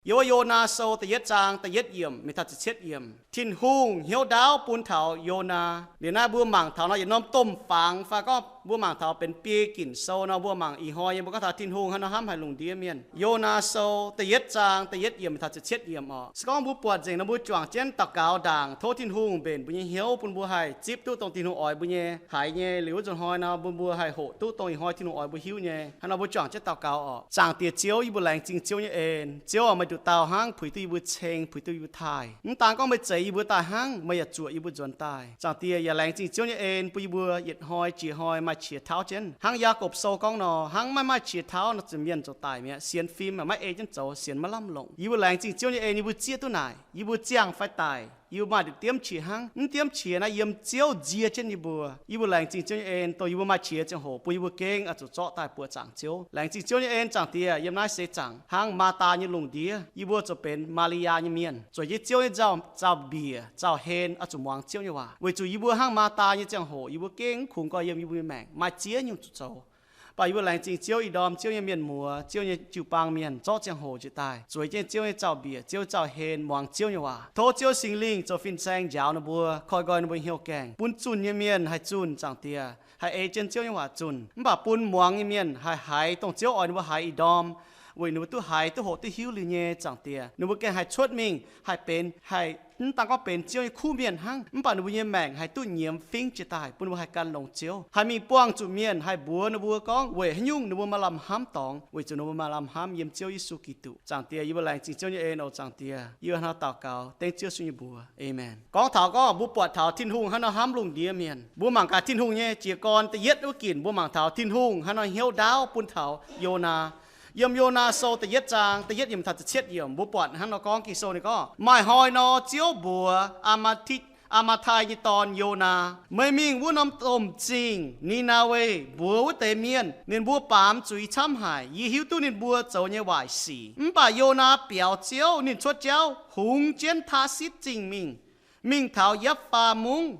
Yiem wuov Yonaa Sou da'yietv zaang da'yietv yiemc mingh taux ziepc cietv yiemc, Tin-Hungh hnyouv ndaauv bun taux Yonaa. Liuz naaiv mbuo mangc taux nor yietc norm domh fangx fai gorngv mbuo mangc taux benx biei ginc sou nor, mbuo mangc ih hnoi nyei mbuo gorngv taux Tin-Hungh haaix nor hnamv haic lungh ndiev mienh. Yonaa Sou da'yietv zaang da'yietv yiemc mingh taux ziepc cietv yiemc orqc. Se gorngv mbuo buatc nzengc nor mbuo juangc jienv daux gaux ndaangc tov Tin-Hungh mbenc mbuo nyei hnyouv bun mbuo haih zipv duqv dongh Tin-Hungh oix mbuo nyei haiz nyei. Liuz wuov nzunc hnoi nor mbuo, mbuo haih hoqc duqv dongh ih hnoi Tin-Hungh oix mbuo hiuv nyei. Hnangv nor mbuo juangc jienv daux gaux orqc. Zaangc Diex Ziouv, yie mbuo laengz zingh Ziouv nyei en. Ziouv aac, meih nduqc dauh hnangv puix duqv yie mbuo ceng, puix duqv yie mbuo taaih. Mv daan gorngv meih zeix yie mbuo daaih hnangv, meih yaac zuoqc yie mbuo nzuonx daaih. Zaangc Diex, yaac laengz zingh Ziouv nyei en bun yie mbuo yietc hnoi jiex hnoi maaih qiex tauv jienv. Hnangv Yaagorpc Sou gorngv nor, hnangv maiv maaih qiex tauv nor, zuqc mienh ziouc daic mi'aqv. Sienx fim aah, maiv ei jienv zoux, sienx maiv lamh longc. Yie mbuo laengz zingh Ziouv nyei en, yie mbuo zieqv duqv naaic, yie mbuo ziangh fai daic, yie mbuo maaih nduqc diemv qiex hnangv. Mv diemv qiex naaiv yiem Ziouv nzie jienv yie mbuo. Yie mbuo laengz zingh Ziouv nyei en, dongh yie mbuo maaih qiex ziangh hoc bun yie mbuo gengh oix zuqc zorqv daaih buoqc zaangc Ziouv. Laengz zingh Ziouv nyei en, Zaangc Diex, yiem naaiv seix zaangc hnangv Maataac nyei lungh ndiev, yie mbuo zuqc benx Maa^li^yaa nyei mienh, zueiz jienv Ziouv nyei nzauh, nzauh mbiec, nzauh hlen, oix zuqc muangx Ziouv nyei waac. Weic zuqc yie mbuo hnangv Maataac nyei ziangh hoc, yie mbuo gengh mv kungx gorx yiem yie mbuo nyei maengc, maaih ziex nyungc zuqc zoux. Mv baac yie mbuo laengz zingh Ziouv ih ndorm Ziouv nyei mienh muoz, Ziouv nyei jiu-baang mienh, zorqv ziangh hoc njiec daaih zueiz jienv Ziouv nyei nzauh mbiec, Ziouv nzauh hlen, muangx Ziouv nyei waac. Tov Ziouv Singx Lingh zoux fin-saeng njaaux ninh mbuo, koi nqoi ninh mbuo hnyouv gaengh, bun zunh nyei mienh haih zunh, Zaangc Diex, haih ei jienv Ziouv nyei waac zunh. Mv baac bun muangx nyei mienh haih haiz dongh Ziouv oix ninh mbuo haiz ih ndorm, weic ninh mbuo duqv haiz, duqv hoqc, duqv hiuv liuz nyei, Zaangc Diex, ninh mbuo gengh haih cuotv mingh, haih benx, haih mv daan gorngv benx Ziouv nyei kuv mienh hnangv, mv baac ninh mbuo nyei maengc haih duqv nyiemz fingx jiex daaih bun ninh mbuo haih gan longx Ziouv. Haih mingh buangh zuqc mienh haih mbuox ninh mbuo gorngv weic haaix nyungc ninh mbuo maaih lamh hnamv dorngx, weic zuqc ninh mbuo maaih lamh hnamv yiem Ziouv Yesu Giduc. Zaangc Diex, yie mbuo laengz zingh Ziouv nyei en oc, Zaangc Diex. Yie hnangv daux gaux dengv Ziouv Yesu nyei mbuox. Aamen. Gorngv taux gorngv mbuo buatc taux Tin-Hungh haaix nor hnamv lungh ndiev mienh, mbuo mangc gaax Tin-Hungh nyei jiez gorn da'yietv wuov ginc, mbuo mangc taux Tin-Hungh haaix nor hnyouv ndaauv bun taux Yonaa. Yiem Yonaa Sou da'yietv zaang da'yietv yiemc taux ziepc cietv yiemc, mbuo buatc hnangv nor gorngv, Ging-Sou ninh gorngv, Maaih hnoi nor, Ziouv mbuox Aa^maa^ti, Aa^maa^tai nyei dorn, Yonaa, meih mingh wuov norm domh zingh Ni^naa^we mbuox wuov deix mienh, ninh mbuo baamz zuiz camv haic. Yie hiuv duqv ninh mbuo zoux nyei waaic sic. Mv baac Yonaa biaux Ziouv, ninh cuotv jauv hungx jienv Taarsitv Zingh mingh, mingh taux Yapv^faa Mungv,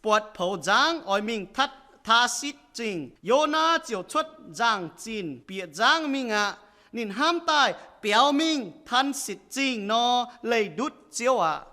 buatc poux nzangv oix mingh Taarsitv Zingh. Yonaa ziouc cuotv nzangv-zinh bieqc nzangv mingh aqv. Ninh hnamv daaih biaux mingh Taarsitv Zingh nor leih ndutv Ziouv aqv.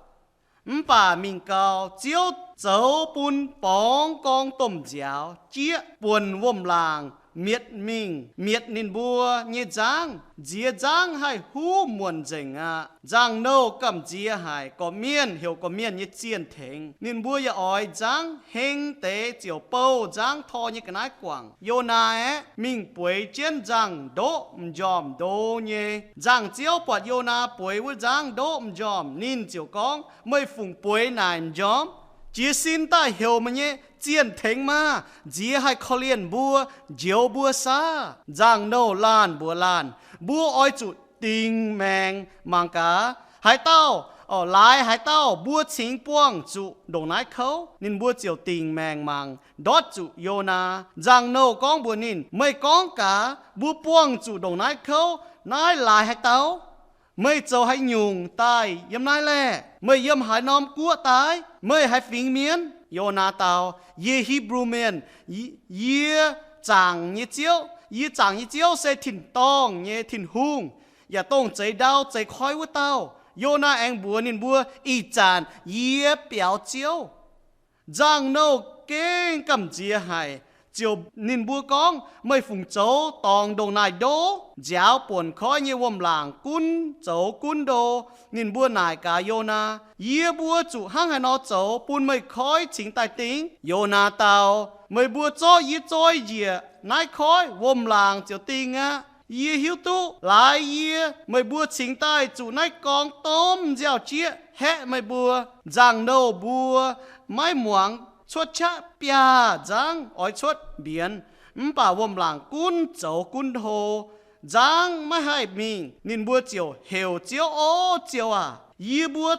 Mv baac mingh gau, Ziouv zoux bun borngz gorngv domh nziaaux jieqv buonc wuom-laangc mietc mingh, mietc ninh mbuo nyei nzangv. Nziex nzangv haih huv muonc nzengc aqv. Nzangc-nouh gamh nziex haic, gorqv-mienh heuc gorqv-mienh nyei zienh tengx. Ninh mbuo yaac oix nzangv heng deix ziouc bouh nzangv tor nyei ga'naaiv guangc. Yonaa aeqv, mingh bueix jienv nzangv-ndoqv m'njormh ndo nyei. Nzangv-ziouv buatc Yonaa bueix wuov nzangv-ndoqv m'njormh, ninh ziouc gorngv, Meih fungc bueix naaic m'njormh? Jiez sin daaih heuc meih nyei zienh tengx maah! Nziex haih korv-lienh mbuo, njoux mbuo saah? Nzangc-nouh laanh mbuox laanh, Mbuo oix zuqc dingc maengc mangc gaax, haaix dauh, laaix haaix dauh mbuo cingx buangh zuqc ndongc naaiv kouv. Ninh mbuo ziouc dingc maengc mangc, ndortv zuqc Yonaa. Nzangc-nouh gorngv mbuox ninh, Meih gorngv gaax, mbuo buangh zuqc ndongc naaiv kouv. Naaiv laaix haaix dauh? Meih zoux haaix nyungc daaih yiem naaiv laeh? Meih yiem haaix norm guoqv daaih? Meih haaix fingx mienh? Yonaa dau, Yie Hipv^lu Mienh. Yie, zaangc nyei Ziouv, yie zaangc nyei Ziouv se tin-dorngh nyei Tin-Hungh, yaac dongh zeix ndau zeix koiv wuov dauh. Yonaa aengx mbuox ninh mbuo, Ih zanc yie biaux Ziouv. Nzangc-nouh gengh gamh nziex haic, ziouc ninh mbuo gorngv, Meih fungc zoux dorngc ndongc naaic ndo? Nziaaux buonc koiv nyei wuom-laangc gunv zoux gunv ndo. Ninh mbuo naaic gaax Yonaa, Yie mbuo zuqc hnangv haaix nor zoux bun meih koiv cingx daaih dingh? Yonaa dau, Meih mbuo zorqv yie zoi njiec naaiv koiv, wuom-laangc ziouc dingh aqv. Yie hiuv duqv laaix yie meih mbuo cingx daaih zuqc naaiv gorngv domh nziaaux-jieqv haeqv meih mbuo. Nzangc-nouh mbuo maiv muangx, cuotv qaqv biaav nzangv oix cuotv mbienx, mv baac wuom-laangc gunv zoux gunv hlo, nzangv maiv haih mingh. Ninh mbuo ziouc heuc Ziouv, O Ziouv aac, yie mbuo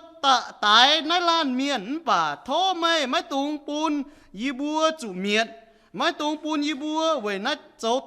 daix naaiv laanh mienh, mv baac tov meih maiv dungx bun yie mbuo zuqc mietc. Maiv dungx bun yie mbuo weic naaiv zoux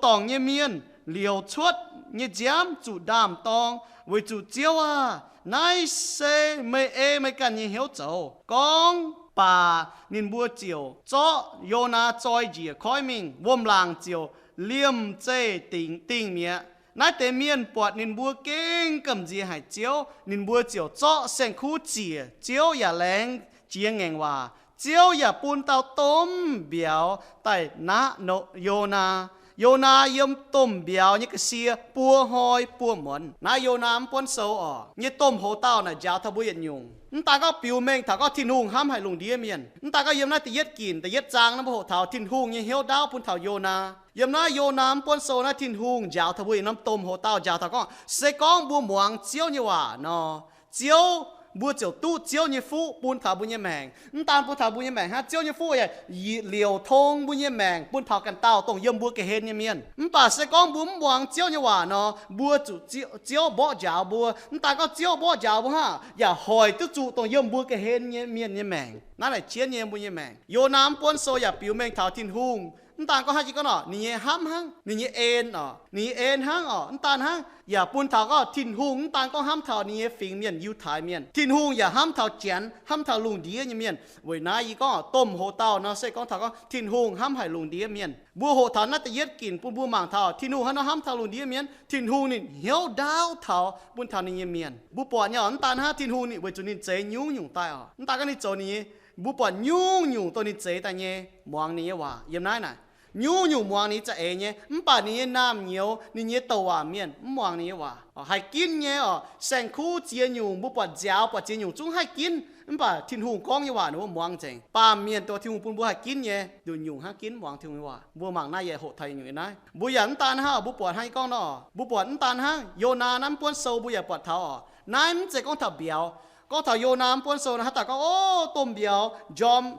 dorngc nyei mienh liouc cuotv nyei nziaamv zuqc ndaam-dorng. Weic zuqc Ziouv aah, naaiv se meih ei meih ganh nyei hnyouv zoux. Gorngv baac ninh mbuo ziouc zorqv Yonaa zoi njiec koiv mingh, wuom-laangc ziouc liemh zeih dingh mi'aqv. Naaiv deix mienh buatc ninh mbuo gengh gamh nziex haic Ziouv, ninh mbuo ziouc zorqv saeng-kuv ziec. Ziouv yaac laengz jiex ngaengc waac. Ziouv yaac bun dauh domh mbiauz daaih naqv Yonaa. Yonaa yiem domh mbiauz nyei ga'sie buo hnoi buo muonz. Naaiv Yonaa mv buonv sou orqc, nyei domh hoc-dauh naaic njaaux taux mbuo yietc nyungc. Mv daan gorngv biux mengh taux gorngv Tin-Hungh hnamv haic lungh ndiev mienh. Mv daan gorngv yiem naaiv da'yietv ginc da'yietv zaang naaiv mbuo hoqc taux Tin-Hungh nyei hnyouv ndaauv bun taux Yonaa. Yiem naaiv Yonaa mv buonv sou naaiv Tin-Hungh njaaux taux mbuo yietc norm domh hoc-dauh njaaux taux gorngv, se gorngv mbuo muangx Ziouv nyei waac nor, Ziouv, mbuo ziouc duqv Ziouv nyei fuqv bun taux mbuo nyei maengc. Mv daan bun taux mbuo nyei maengc hnangv, Ziouv nyei fuqv yaac liouc tong mbuo nyei maengc bun taux ganh dauh dongh yiem mbuo ga'hlen nyei mienh. Mv baac se gorngv mbuo mv muangx Ziouv nyei waac nor, mbuo zuqc Ziouv mborqv njaaux mbuo. Mv daan gorngv Ziouv mborqv njaaux mbuo hnangv, yaac hoic duqv zuqc dongh yiem mbuo ga'hlen nyei mienh nyei maengc. Naaiv naaic jienv nyei mbuo nyei maengc. Yonaa mv buonv sou yaac biux mengh taux Tin-Hungh. Mv daan gorngv haaix jiex gorngv orqc, ninh nyei hnamv hnangv, ninh nyei en orqc, ninh nyei en hnangv orqc, mv daan hnangv yaac bun taux gorngv Tin-Hungh mv daan gorngv hnamv taux ninh nyei fingx mienh, Yiutai Mienh, Tin-Hungh yaac hnamv taux Janx, hnamv taux lungh ndiev nyei mienh. Weic naaiv yie gorngv orqc, domh hoc-dauh nor se gorngv taux gorngv Tin-Hungh hnamv haic lungh ndiev mienh. Mbuo hoqc taux naaiv da'yietv ginc bun mbuo mangc taux Tin-Hungh hnangv nor hnamv taux lungh ndiev mienh. Tin-Hungh ninh hnyouv ndaauv taux bun taux ninh nyei mienh. Mbuo buatc nyei orqc, mv daan hnangv Tin-Hungh ninh weic zuqc ninh zeix nyungc-nyungc daaih orqc, mv daan gorngv ninh zoux ninh nyei, mbuo buatc nyungc-nyungc dongh ninh zeix daaih nyei, muangx ninh nyei waac yiem naaiv naaic. Nyungc-nyungc muangx ninh za'eix nyei, mv baac ninh nyei naamh nyouz, ninh nyei douc waac mienh mv muangx ninh nyei waac. Haih ginv nyei orqc, saeng-kuv ziex nyungc, mbuo buatc nziaaux buatc ziex nyungc zungv haih ginv, mv baac Tin-Hungh gorngv nyei waac ninh mbuo muangx nzengc. Baamh mienh dongh Tin-Hungh bun mbuo haih ginv nyei, nduqc nyungc hnangv ginv muangx Tin-Hungh nyei waac. Mbuo mangc naaiv yaac hoqc taux nyungc naaiv. Mbuo yaac mv daan hnangv, mbuo buatc hnangv gorngv nor, mbuo buatc mv daan hnangv Yonaa naaiv mv buonv sou mbuo yaac buatc taux orqc. Naaiv mv zeiz gorngv taux mbiauz, gorngv taux Yonaa mv buonv sou naaiv haaix dauh gorngv, o, domh mbiauz njormh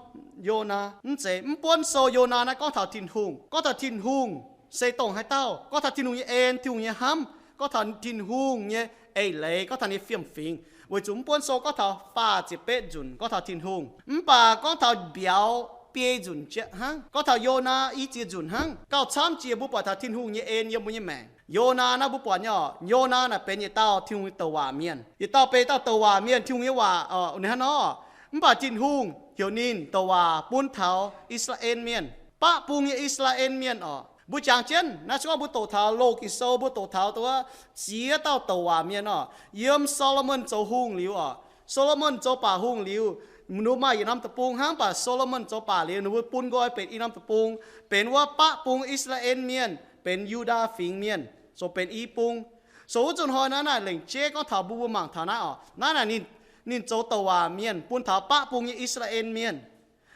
Yonaa. Mv zeiz, mv buonv sou Yonaa naaiv gorngv taux Tin-Hungh, gorngv taux Tin-Hungh se dongh haaix dauh, gorngv taux Tin-Hungh nyei en, Tin-Hungh nyei hnamv, gorngv taux Tin-Hungh nyei eix leiz, gorngv taux ninh nyei fiem-fingx. Weic zuqc mv buonv sou gorngv taux faah ziepc betv nzunc gorngv taux Tin-Hungh, mv baac gorngv taux mbiauz biei nzunc hnangv, gorngv taux Yonaa i ziex nzunc hnangv. Gauh camv jiex mbuo buatc taux Tin-Hungh nyei en yiem mbuo nyei maengc. Yonaa naaiv mbuo buatc nyei orqc, Yonaa naaic benx yietc dauh Tin-Hungh nyei douc waac mienh. Yietc dauh benx dauh douc waac mienh, Tin-Hungh nyei waac ninh hnangv nor. Mv baac Tin-Hungh heuc ninh douc waac bun taux I^saa^laa^en Mienh, baqv bung nyei I^saa^laa^en Mienh orqc. Mbuo jangx jienv naaiv, se gorngv mbuo doqc taux Loz-Ging Sou, mbuo doqc taux dongh wuov ziex dauh douc waac mienh orqc, yiem Saa^lo^morn zoux hungh liuz orqc, Saa^lo^morn zoux baac hungh liuz, ninh mbuo maaih yietc norm deic-bung hnangv, mv baac Saa^lo^morn zoux baac liuz, ninh mbuo bun nqoi benx i norm deic-bung, benx wuov baqv bung I^saa^laa^en Mienh, benx Yu^ndaa Fingx Mienh, zoux benx i bung. So wuov nzunc hnoi naaiv naaic lengc jeiv gorngv taux mbuo, mbuo mangc taux naaiv orqc, naaiv naaic ninh, ninh zoux douc waac mienh bun taux baqv bung nyei I^saa^laa^en Mienh.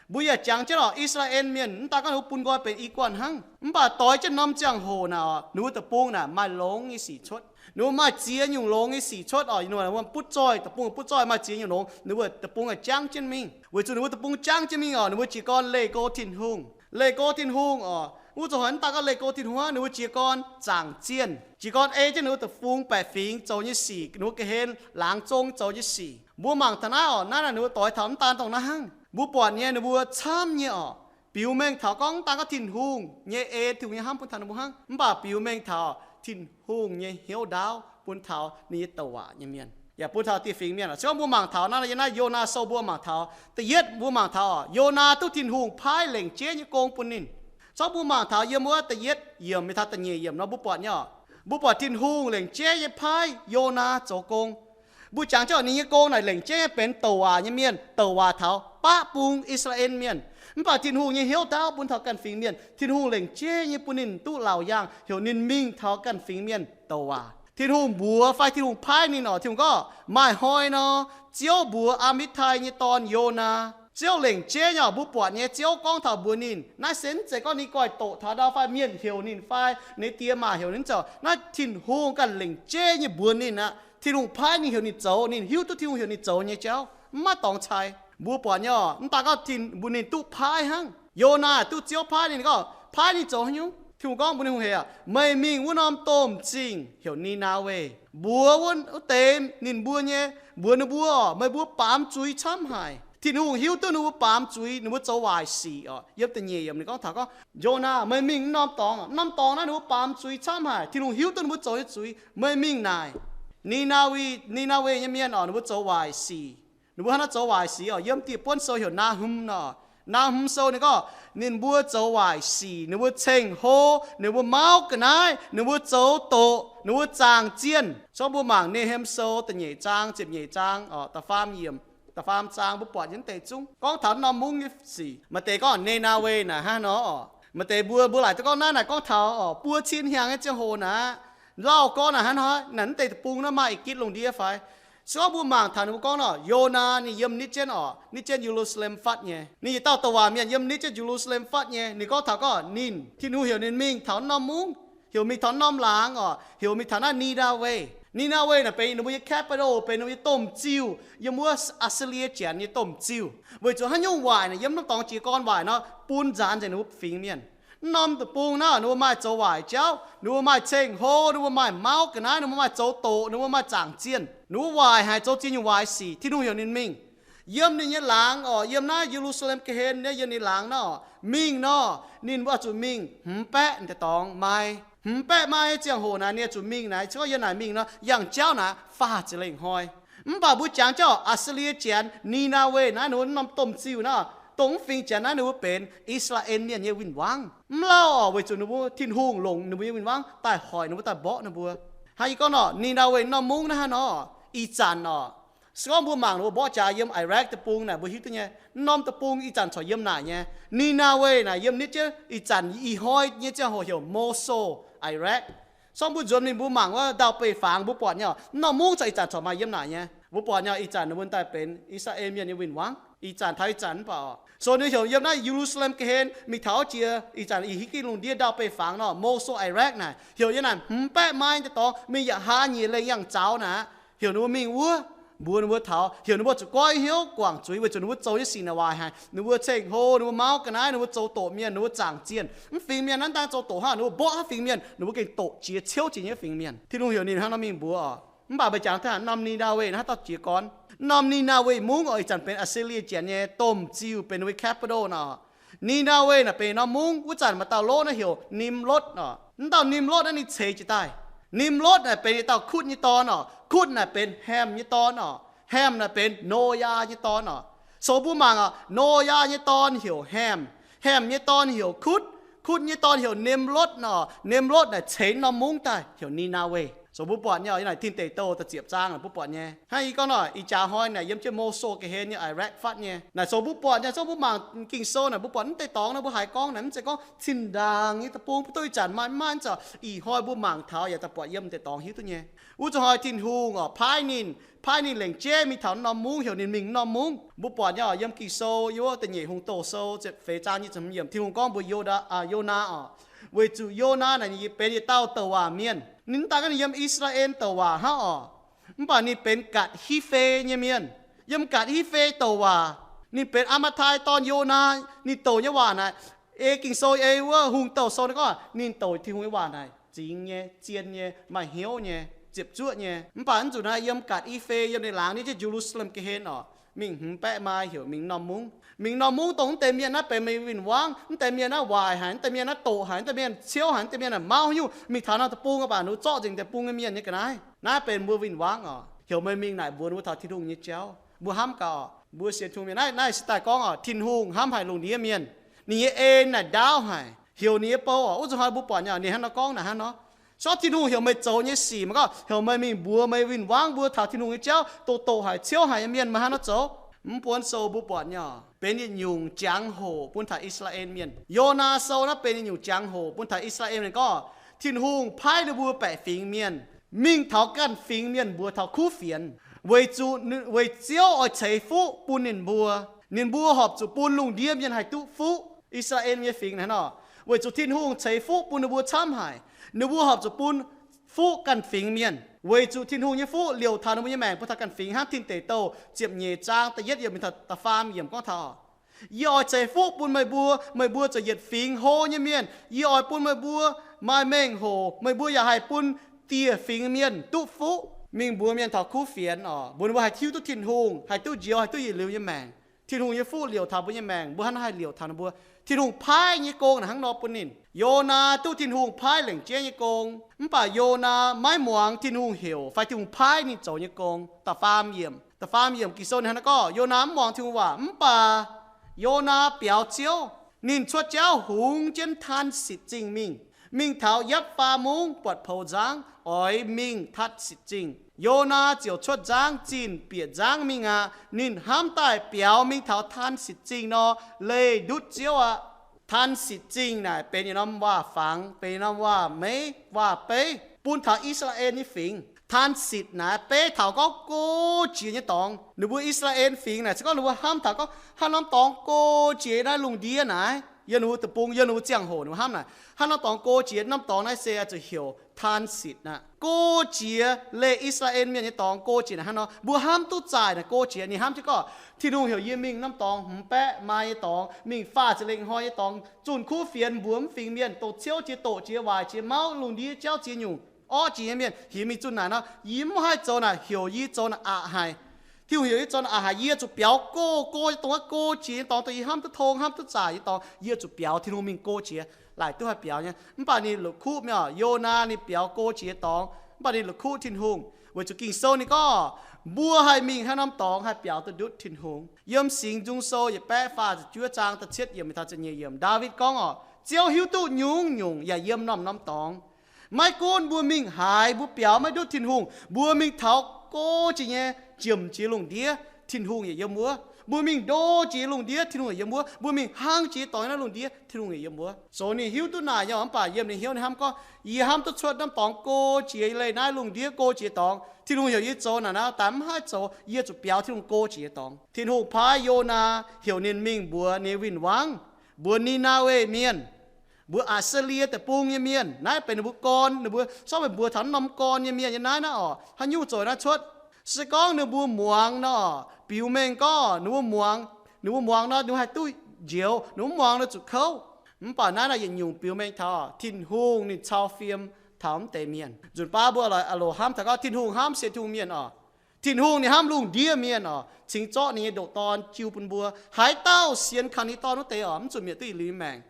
Mbuo yaac jangx jienv orqc, I^saa^laa^en Mienh mv daan gorngv ninh mbuo bun nqoi benx i guanh hnangv, mv baac doix jienv norm ziangh hoc naaic orqc, ninh mbuo deic-bung naaic maaih longx nyei sic cuotv. Ninh mbuo maaih ziex nyungc longx nyei sic cuotv orqc. Ninh mbuo butv zoih, deic-bung butv zoih maaih ziex nyungc longx, ninh mbuo deic-bung jangv jienv mingh. Weic zuqc ninh mbuo deic-bung jangv jienv mingh orqc, ninh mbuo jiez gorn leih go Tin-Hungh. Leih go Tin-Hungh orqc, wuov nzunc hnoi mv daan gorngv leih go Tin-Hungh hnangv, ninh mbuo jiez gorn zaangc zienh, jiez gorn ei jienv ninh mbuo deic-bung baeqc fingx zoux nyei sic, ninh mbuo ga'hlen laangz zong zoux nyei sic. Mbuo mangc taux naaiv orqc, naaiv naaic ninh mbuo doix taux mv daan dongh naaiv hnangv. Mbuo buatc nyei ninh mbuo camv nyei orqc, biux mengh taux gorngv mv daan gorngv Tin-Hungh nyei en, Tin-Hungh nyei hnamv bun taux ninh mbuo hnangv, mv baac biux mengh taux Tin-Hungh nyei hnyouv ndaauv bun taux ninh nyei douc waac nyei mienh, yaac bun taux dieh fingx mienh orqc. Se gorngv mbuo mangc taux naaiv, yiem naaiv Yonaa Sou mbuo mangc taux, da'yietv mbuo mangc taux orqc, Yonaa duqv Tin-Hungh paaiv lengc jeiv nyei gong bun ninh. Zorqv mbuo mangc taux yiem wuov da'yietv yiemc mingh taux da'nyeic yiemc nor, mbuo buatc nyei orqc, mbuo buatc Tin-Hungh lengc jeiv nyei paaiv Yonaa zoux gong. Mbuo jangx jienv orqc, ninh nyei gong naaic lengc jeiv nyei benx douc waac nyei mienh, douc waac taux baqv bung I^saa^laa^en Mienh. Mv baac Tin-Hungh nyei hnyouv ndaauv bun taux ganh fingx mienh, Tin-Hungh lengc jeiv nyei bun ninh duqv laauc yaangh heuc ninh mingh taux ganh fingx mienh douc waac. Tin-Hungh mbuox fai Tin-Hungh paaiv ninh orqc, Tin-Hungh gorngv, maaih hnoi nor, Ziouv mbuox Aa^mitv^tai nyei dorn Yonaa. Ziouv lengc jeiv nyei orqc, mbuo buatc nyei Ziouv gorngv taux mbuox ninh, naaiv se mv zeiz gorngv ninh goiv doqc taux ndau fai mienh heuc ninh fai ninh die maa heuc ninh zoux. Naaiv Tin-Hungh ganh lengc jeiv nyei mbuox ninh aqv. Tin-Hungh paaiv ninh heuc ninh zoux, ninh hiuv duqv Tin-Hungh heuc ninh zoux nyei jauv, mv maaih dorngx cai. Mbuo buatc nyei orqc, mv daan gorngv mbuox ninh duqv paaiv hnangv. Yonaa duqv Ziouv paaiv ninh gorngv, paaiv ninh zoux haaix nyungc? Tin-Hungh gorngv mbuox ninh hungh hec aqv, meih mingh wuov norm domh zingh heuc Ni^naa^we, mbuox wuov deix ninh mbuo nyei, mbuox ninh mbuo orqc, meih mbuo baamz zuiz camv haic. Tin-Hungh hiuv duqv ninh mbuo baamz zuiz, ninh mbuo zoux waaic sic orqc. Yiem da'nyeic yiemc ninh gorngv taux gorngv, Yonaa, meih mingh wuov norm dorngx, norm dorngx naaiv ninh mbuo baamz zuiz camv haic. Tin-Hungh hiuv duqv ninh mbuo zoux nyei zuiz, meih mingh naaic Ni^naa^we, Ni^naa^we nyei mienh orqc, ninh mbuo zoux waaic sic. Ninh mbuo hnangv naaiv zoux waaic sic orqc, yiem dieh buonv sou heuc Naa^hum nor. Naa^hum sou ninh gorngv, ninh mbuo zoux waaic sic, ninh mbuo ceng-hlo, ninh mbuo mauv ga'naaiv, ninh mbuo zoux doqc, Ninh mbuo zaangc zienh. Se gorngv mbuo mangc Ne^hem Sou da'nyeic zaang, ziepc nyeic zaang, da'faam yiemc, da'faam zaang, mbuo buatc nyei wuov deix zungv gorngv taux norm mungv nyei sic. Maaih deix gorngv Ni^naa^we naaic hnangv nor. Maaih deix mbuo, mbuo laaic duqv gorngv naaiv naaic gorngv taux orqc, buo cin hnyangx nyei ziangh hoc naaic, lauh gorngv naaic hnangv nor, naaic wuov deix deic-bung naaiv maaih ih gitv lungh ndiev fai? Se gorngv mbuo mangc taux ninh mbuo gorngv nor, Yonaa ninh yiem nitv jienv orqc, nitv jienv Ye^lu^saa^lem fatv nyei. Ninh yietc dauh douc waac mienh yiem nitv jienv Ye^lu^saa^lem fatv nyei. Ninh gorngv taux gorngv ninh, Tin-Hungh heuc ninh mingh taux norm mungv, heuc mingh taux norm laangz orqc, heuc mingh taux naaiv Ni^naa^we. Ni^naa^we naaic benx ninh mbuo nyei capital, benx ninh mbuo nyei domh ziuh, yiem wuov Aa^si^lie Janx nyei domh ziuh. Weic zuqc haaix nyungc waaic naaic yiem norm dorngx jiez gorn waaic nor, bun nzaanx nzengc ninh mbuo fingx mienh. Norm deic-bung naaiv ninh mbuo maaih zoux waaic jauv, ninh mbuo maaih ceng-hlo, ninh mbuo maaih mauv ga'naaiv, ninh mbuo maaih zoux doqc, ninh mbuo maaih zaangc zienh, ninh mbuo waaic haic, zoux ziex nyungc waaic sic. Tin-Hungh heuc ninh mingh yiem ninh nyei laangz orqc, yiem naaiv Ye^lu^saa^lem ga'hlen nyei, yiem ninh laangz naaiv orqc, mingh nor, ninh mbuo oix zuqc mingh hmz baeqv deix dorngx mai. Hmz baeqv mai nyei ziangh hoc naaic ninh oix zuqc mingh naaic, se gorngv yiem naaic mingh nor, yangh jauv naaic faah ziepc lengh hnoi. Mv baac mbuo jangx jauv Aa^si^lie Janx, Ni^naa^we naaiv, ninh mbuo norm domh ziuh naaiv, dongh mv fingx Janx naaiv ninh mbuo benx I^saa^laa^en Mienh nyei win-wangv. Mv lauh orqc, weic zuqc ninh mbuo Tin-Hungh longc ninh mbuo nyei win-wangv daaih hoic ninh mbuo, daaih mborqv ninh mbuo. Hnangv yie gorngv orqc, Ni^naa^we norm mungv naaiv hnangv nor, ih zanc orqc, se gorngv mbuo mangc ninh mbuo mborqv jaax yiem Iraq deic-bung naaic, mbuo hiuv duqv nyei, norm deic-bung ih zanc corc yiem naaic nyei. Ni^naa^we naaic yiem nitv jienv ih zanc ih hnoi nyei ziangh hoc heuc Mosul, Iraq. Se gorngv mbuo nzuonx mingh mbuo mangc wuov ndau-beih fangx, mbuo buatc nyei orqc, norm mungv corc ih zanc corc maaih yiem naaic nyei. Mbuo buatc nyei orqc, ih zanc ninh mbuo daaih benx I^saa^laa^en Mienh nyei win-wangv. Ih zanc taux ih zanc mv baac orqc, so ninh heuc yiem naaiv Ye^lu^saa^lem ga'hlen mingh taux jiex ih zanc ih hitv gitv lungh ndiev ndau-beih fangx nor, Mosul, Iraq naaic, heuc yiem naaic hmz baeqv mai deix dorngx, mingh yaac hlaax nyeic lengh yangh zaux naaic, heuc ninh mbuo mingh wuov. Mbuox ninh mbuo taux, heuc ninh mbuo zuqc goiv hnyouv guangc zuiz, weic zuqc ninh mbuo zoux nyei sic naaic waaic haic. Ninh mbuo ceng-hlo, ninh mbuo mauv ga'naaiv, ninh mbuo zoux doqc mienh, ninh mbuo zaangc zienh. Mv fingx mienh naaiv dangh zoux doqc hnangv, ninh mbuo mborqv haaix fingx mienh, ninh mbuo gengh doqc jiex, ciouv jiex nyei mv fingx mienh. Tin-Hungh heuc ninh hnangv nor mingh mbuox orqc. Mv baac meih jangx taux norm Ni^naa^we naaiv haaix dauh jiez gorn? Norm Ni^naa^we mungv orqc, ih zanc benx Aa^si^lie Janx nyei domh ziuh, benx ninh mbuo nyei capital nor. Ni^naa^we naaic benx norm mungv. Wuov zanc maaih dauh lov naaiv heuc Nimlotv orqc. Mv dauh Nimlotv naaiv ninh ceix jiez daaih. Nimlotv naaic benx yietc dauh Kutv nyei dorn orqc. Kutv naaic benx Ham nyei dorn orqc. Ham naaic benx Noyaa nyei dorn orqc. So mbuo mangc orqc, Noyaa nyei dorn heuc Ham. Ham nyei dorn heuc Kutv. Kutv nyei dorn heuc Nimlotv orqc. Nimlotv naaic ceix norm mungv daaih heuc Ni^naa^we. So mbuo buatc nyei orqc, yiem naaic Tin Deic Douh da'ziepc zaang naaic mbuo buatc nyei. Hnangv yie gorngv orqc, ih jaax hnoi naaic yiem jienv Mosul ga'hlen nyei Iraq fatv nyei. Naaic so mbuo buatc nyei, so mbuo mangc Ging-Sou naaic mbuo buatc mv deix dorngx naaic mbuo haiz gorngv naaic mv zeiz gorngv cin-ndaangc nyei deic-bung, mbuo duqv ih zanc maaih mv maaih, mv zeiz orqc. Ih hnoi mbuo mangc taux yaac daaih buatc yiem deix dorngx hiuv duqv nyei. Wuov zuqc hnoi Tin-Hungh orqc paaiv ninh, paaiv ninh lengc jeiv mingh taux norm mungv, heuc ninh mingh norm mungv. Mbuo buatc nyei orqc, yiem Ging-Sou yiem wuov da'nyeic Hungh Douz Sou ziepc feix zaang nyic ziepc hmz yiemc, Tin-Hungh gorngv mbuox Yonaa, Yonaa orqc, weic zuqc Yonaa naaic ninh benx yietc dauh douc waac mienh. Ninh mv daan gorngv ninh yiem I^saa^laa^en douc waac hnangv orqc, mv baac ninh benx Gatc Hiv^fe nyei mienh. Yiem Gatc Hiv^fe douc waac, ninh benx Aa^maa^tai dorn Yonaa. Ninh douc nyei waac naaic, ei Ging-Sou ei wuov Hungh Douz Sou naaiv gorngv ninh douc Tin-Hungh nyei waac naaic zingx nyei, zien nyei, maaih hnyouv nyei, ziepc zuoqv nyei. Mv baac mv zuqc naaiv yiem Gatc Hiv^fe, yiem ninh laangz nitv jienv Ye^lu^saa^lem ga'hlen orqc, mingh hmz baeqv mai heuc mingh norm mungv. Mingh norm mungv dongh mv deix mienh naaiv benx meih win-wangv, mv deix mienh naaiv waaic haic, mv deix mienh naaiv doqc haic, mv deix mienh ciouv haic, mv deix mienh naaic mauv haaix nyungc, mingh taux norm deic-bung baac ninh mbuo zorqv nzengc deic-bung nyei mienh nyei ga'naaiv. Naaiv benx mbuo win-wangv orqc. Heuc meih mingh naaic mbuox ninh mbuo taux Tin-Hungh nyei jauv. Mbuo hnamv gaax orqc, mbuo sienx Tin-Hungh mienh naaiv, naaiv se daaih gorngv orqc, Tin-Hungh hnamv haic lungh ndiev mienh. Ninh nyei en naaic ndaauv haic, heuc ninh nyei bou orqc. Wuov zuqc hnoi mbuo buatc nyei orqc, ninh hnangv nor gorngv naaic hnangv nor. Se gorngv Tin-Hungh heuc meih zoux nyei sic, meih gorngv heuc meih mingh mbuox meih win-wangv mbuo taux Tin-Hungh nyei jauv, doqc doqc haic, ciouv haic nyei mienh, meih hnangv nor zoux. Mv buonv sou mbuo buatc nyei orqc, benx yietc nyungc jangx-hoc bun taux I^saa^laa^en mienh. Yonaa sou naaiv benx yietc nyungc jangx-hoc bun taux I^saa^laa^en mienh gorngv Tin-Hungh paaiv ninh mbuo baeqc fingx mienh mingh taux ganh fingx mienh mbuox taux kuv fienx, weic zuqc, weic Ziouv oix ceix fuqv bun ninh mbuo. Ninh mbuo horpc zuqc bun lungh ndiev mienh haih duqv fuqv. I^saa^laa^en nyei fingx naaiv nor, weic zuqc Tin-Hungh ceix fuqv bun ninh mbuo camv haic, ninh mbuo horpc zuqc bun fuqv ganh fingx mienh, weic zuqc Tin-Hungh nyei fuqv liouc taux ninh mbuo nyei maengc bun taux ganh fingx, hnangv Tin Deic Douh ziepc nyeic zaang da'yietv yiemc mingh taux da'faam yiemc gorngv taux, Yie oix ceix fuqv bun meih mbuo, meih mbuo ziouc yietc fingx hlo nyei mienh. Yie oix bun meih mbuo maaih mengh hoc, meih mbuo yaac haih bun dieh fingx mienh duqv fuqv. Mingh mbuox mienh taux kuv fienx orqc, mbuox ninh mbuo haih tiuv duqv Tin-Hungh, haih duqv njoux, haih duqv yietc liuz nyei maengc. Tin-Hungh nyei fuqv liouc taux mbuo nyei maengc, mbuo hnangv naaiv haih liouc taux ninh mbuo. Tin-Hungh paaiv nyei gong naaic hnangv nor bun ninh. Yonaa duqv Tin-Hungh paaiv lengc jeiv nyei gong, mv baac Yonaa maiv muangx Tin-Hungh heuc fai Tin-Hungh paaiv ninh zoux nyei gong. Da'faam yiemc, da'faam yiemc Ging-Sou ninh hnangv naaiv gorngv, Yonaa mv muangx Tin-Hungh waac, mv baac Yonaa biaux Ziouv. Ninh cuotv jauv hungx jienv Taanv Sitc Zingh mingh. Mingh taux yapv faam mungv buatc poux nzangv, oix mingh Tatv^sitc Zingh. Yonaa ziouc cuotv nzangv zinh bieqc nzangv mingh aqv. Ninh hnamv daaih biaux mingh taux Tatv^sitc Zingh nor, leih ndutv Ziouv aqv. Tatv^sitc Zingh naaic benx yietc norm waac-fangx, benx yietc norm waac-meiv, waac-beiv bun taux I^saa^laa^en nyei fingx. Tatv^sitc naaic beiv taux gorngv go jiex nyei dorngx. Ninh mbuo I^saa^laa^en fingx naaic se gorngv ninh mbuo hnamv taux gorngv haaix norm dorngx go jiex naaiv lungh ndiev naaic, yiem ninh mbuo deic-bung, yiem ninh mbuo ziangh hoc ninh mbuo hnamv naaic, haaix norm dorngx go jiex, norm dorngx naaiv se oix zuqc heuc Tatv^sitc aqv. Go jiex, leih I^saa^laa^en mienh nyei dorngx go jiex naaic hnangv nor, mbuo hnamv duqv zaaic naaic go jiex. Ninh hnamv jienv gorngv Tin-Hungh heuc yie mingh norm dorngx hmz baeqv maaih nyei dorngx, mingh faah ziepc lengh hnoi nyei dorngx, zunh kuv fienx mbuox mv fingx mienh, doqc ciouv jiex, doqc jiex, waaic jiex, mauv lungh ndiev, jauv ziex nyungc, orqv jiex nyei mienh, heuc mingh zunh naaic nor, yie mv haih zoux naaic, heuc yie zoux naaic aqc haic. Tin-Hungh heuc yie zoux naaic aqc haic, yie zuqc biaux go, go nyei dorngx, go jiex nyei dorngx, dongh wuov go duqv tong, hnamv duqv zaaic nyei dorngx, yie zuqc biaux. Tin-Hungh mingh go jiex, laaic duqv haih biaux nyei. Mv baac ninh la'kuqv mingh oc. Yonaa ninh biaux go jiex dorngx, mv baac ninh la'kuqv Tin-Hungh, weic zuqc Ging-Sou ninh gorngv mbuo haih mingh haaix norm dorngx haih biaux duqv ndutv Tin-Hungh. Yiem Singx Nzung Sou yietc baeqv faah ziepc juov zaang da'cietv yiemc taux ziepc nyeic yiemc, Ndaawitv gorngv oc, Ziouv hiuv duqv nyungc-nyungc yaac yiem norm-norm dorngx. Maiv gunv mbuo mingh haaix, mbuo biaux maiv ndutv Tin-Hungh, mbuo mingh taux go jiex nyei, jiemc jiex lungh ndiev, Tin-Hungh yaac yiem wuov. Mbuo mingh ndo jiex lungh ndiev, Tin-Hungh yaac yiem wuov. Mbuo mingh hnangv jiex dorngx naaiv lungh ndiev, Tin-Hungh yaac yiem wuov. Zoux ninh hiuv duqv naaic nyei, mv baac yiem ninh hnyouv ninh hnamv gorngv, yie hnamv duqv cuotv norm dorngx go jiex leih naaiv lungh ndiev go jiex dorngx. Tin-Hungh heuc yie zoux naaic naaiv, daaih mv haih zoux, yie zuqc biaux Tin-Hungh go jiex dorngx. Tin-Hungh paaiv Yonaa heuc ninh mingh mbuox ninh nyei win-wangv, mbuox Ni^naa^we Mienh, mbuox Aa^saa^lie Deic-Bung nyei mienh. Naaiv benx ninh mbuo gorn, ninh mbuo sortv meih mbuox taux norm gorn nyei mienh nyei naaiv naaiv oc. Haaix nyungc zoux naaiv cuotv? Se gorngv ninh mbuo muangx nor, biux mengh gorngv ninh mbuo muangx, ninh mbuo muangx nor ninh mbuo haih duqv njoux, ninh mbuo mv muangx nor zuqc kouv. Mv baac naaiv naaiv yietc nyungc biux mengh taux Tin-Hungh ninh cau fiem taux mv deix mienh. Nzunc baav mbuo loc hnamv taux gorngv Tin-Hungh hnamv sienx Tin-Hungh mienh oc. Tin-Hungh ninh hnamv lungh ndiev mienh oc, cingx zorqv ninh nyei ndoqc Dorn jiu bun mbuo. Haaix dauh sienx kaux ninh Dorn wuov deix oc, mv zuqc mietc duqv yietc liuz nyei maengc.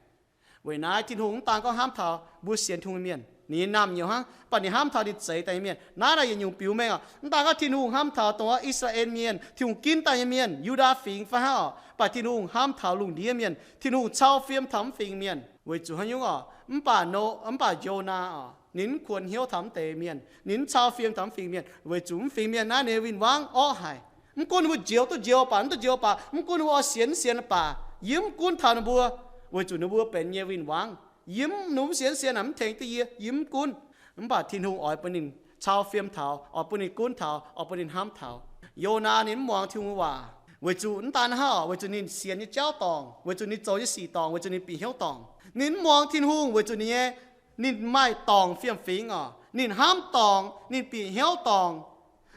Weic naaiv Tin-Hungh mv daan gorngv hnamv taux mbuo sienx Tin-Hungh mienh, ninh nyei naamh nyouz hnangv, mv baac ninh hnamv taux ninh zeix daaih nyei mienh. Naaiv naaiv yietc nyungc biux mengh oc. Mv daan gorngv Tin-Hungh hnamv taux dongh wuov I^saa^laa^en mienh, Tin-Hungh ginv daaih nyei mienh, Yu^ndaa Fingx fai hnangv oc, mv baac Tin-Hungh hnamv taux lungh ndiev mienh. Tin-Hungh cau fiem taux mv fingx mienh. Weic zuqc haaix nyungc oc? Mv baac Noo, mv baac Yonaa oc, ninh mv kuonx hnyouv taux mv deix mienh, ninh mv cau fiem taux mv fingx mienh, weic zuqc mv fingx mienh naaiv ninh nyei win-wangv orqv haic. Mv gunv ninh mbuo njoux duqv njoux baac, mv duqv njoux baac, mv gunv ninh mbuo oix sienx mv sienx baac, yie mv gunv taux ninh mbuo, weic zuqc ninh mbuo benx yie nyei win-wangv. Yie mv, ninh mbuo mv sienx mv sienx naaic mv tengx duqv yie, yie mv gunv. Mv baac Tin-Hungh oix bun ninh cau fiem taux, oix bun ninh gunv taux, oix bun ninh hnamv taux. Yonaa ninh mv muangx Tin-Hungh nyei waac weic zuqc mv daan hnangv oc, weic zuqc ninh sienx nyei jauv dorngc, weic zuqc ninh zoux nyei sic dorngc, weic zuqc ninh bieqc hnyouv dorngc. Ninh mv muangx Tin-Hungh weic zuqc ninh nyei, ninh maaih dorngc fiem-fingx oc. Ninh hnamv dorngc, ninh bieqc hnyouv dorngc.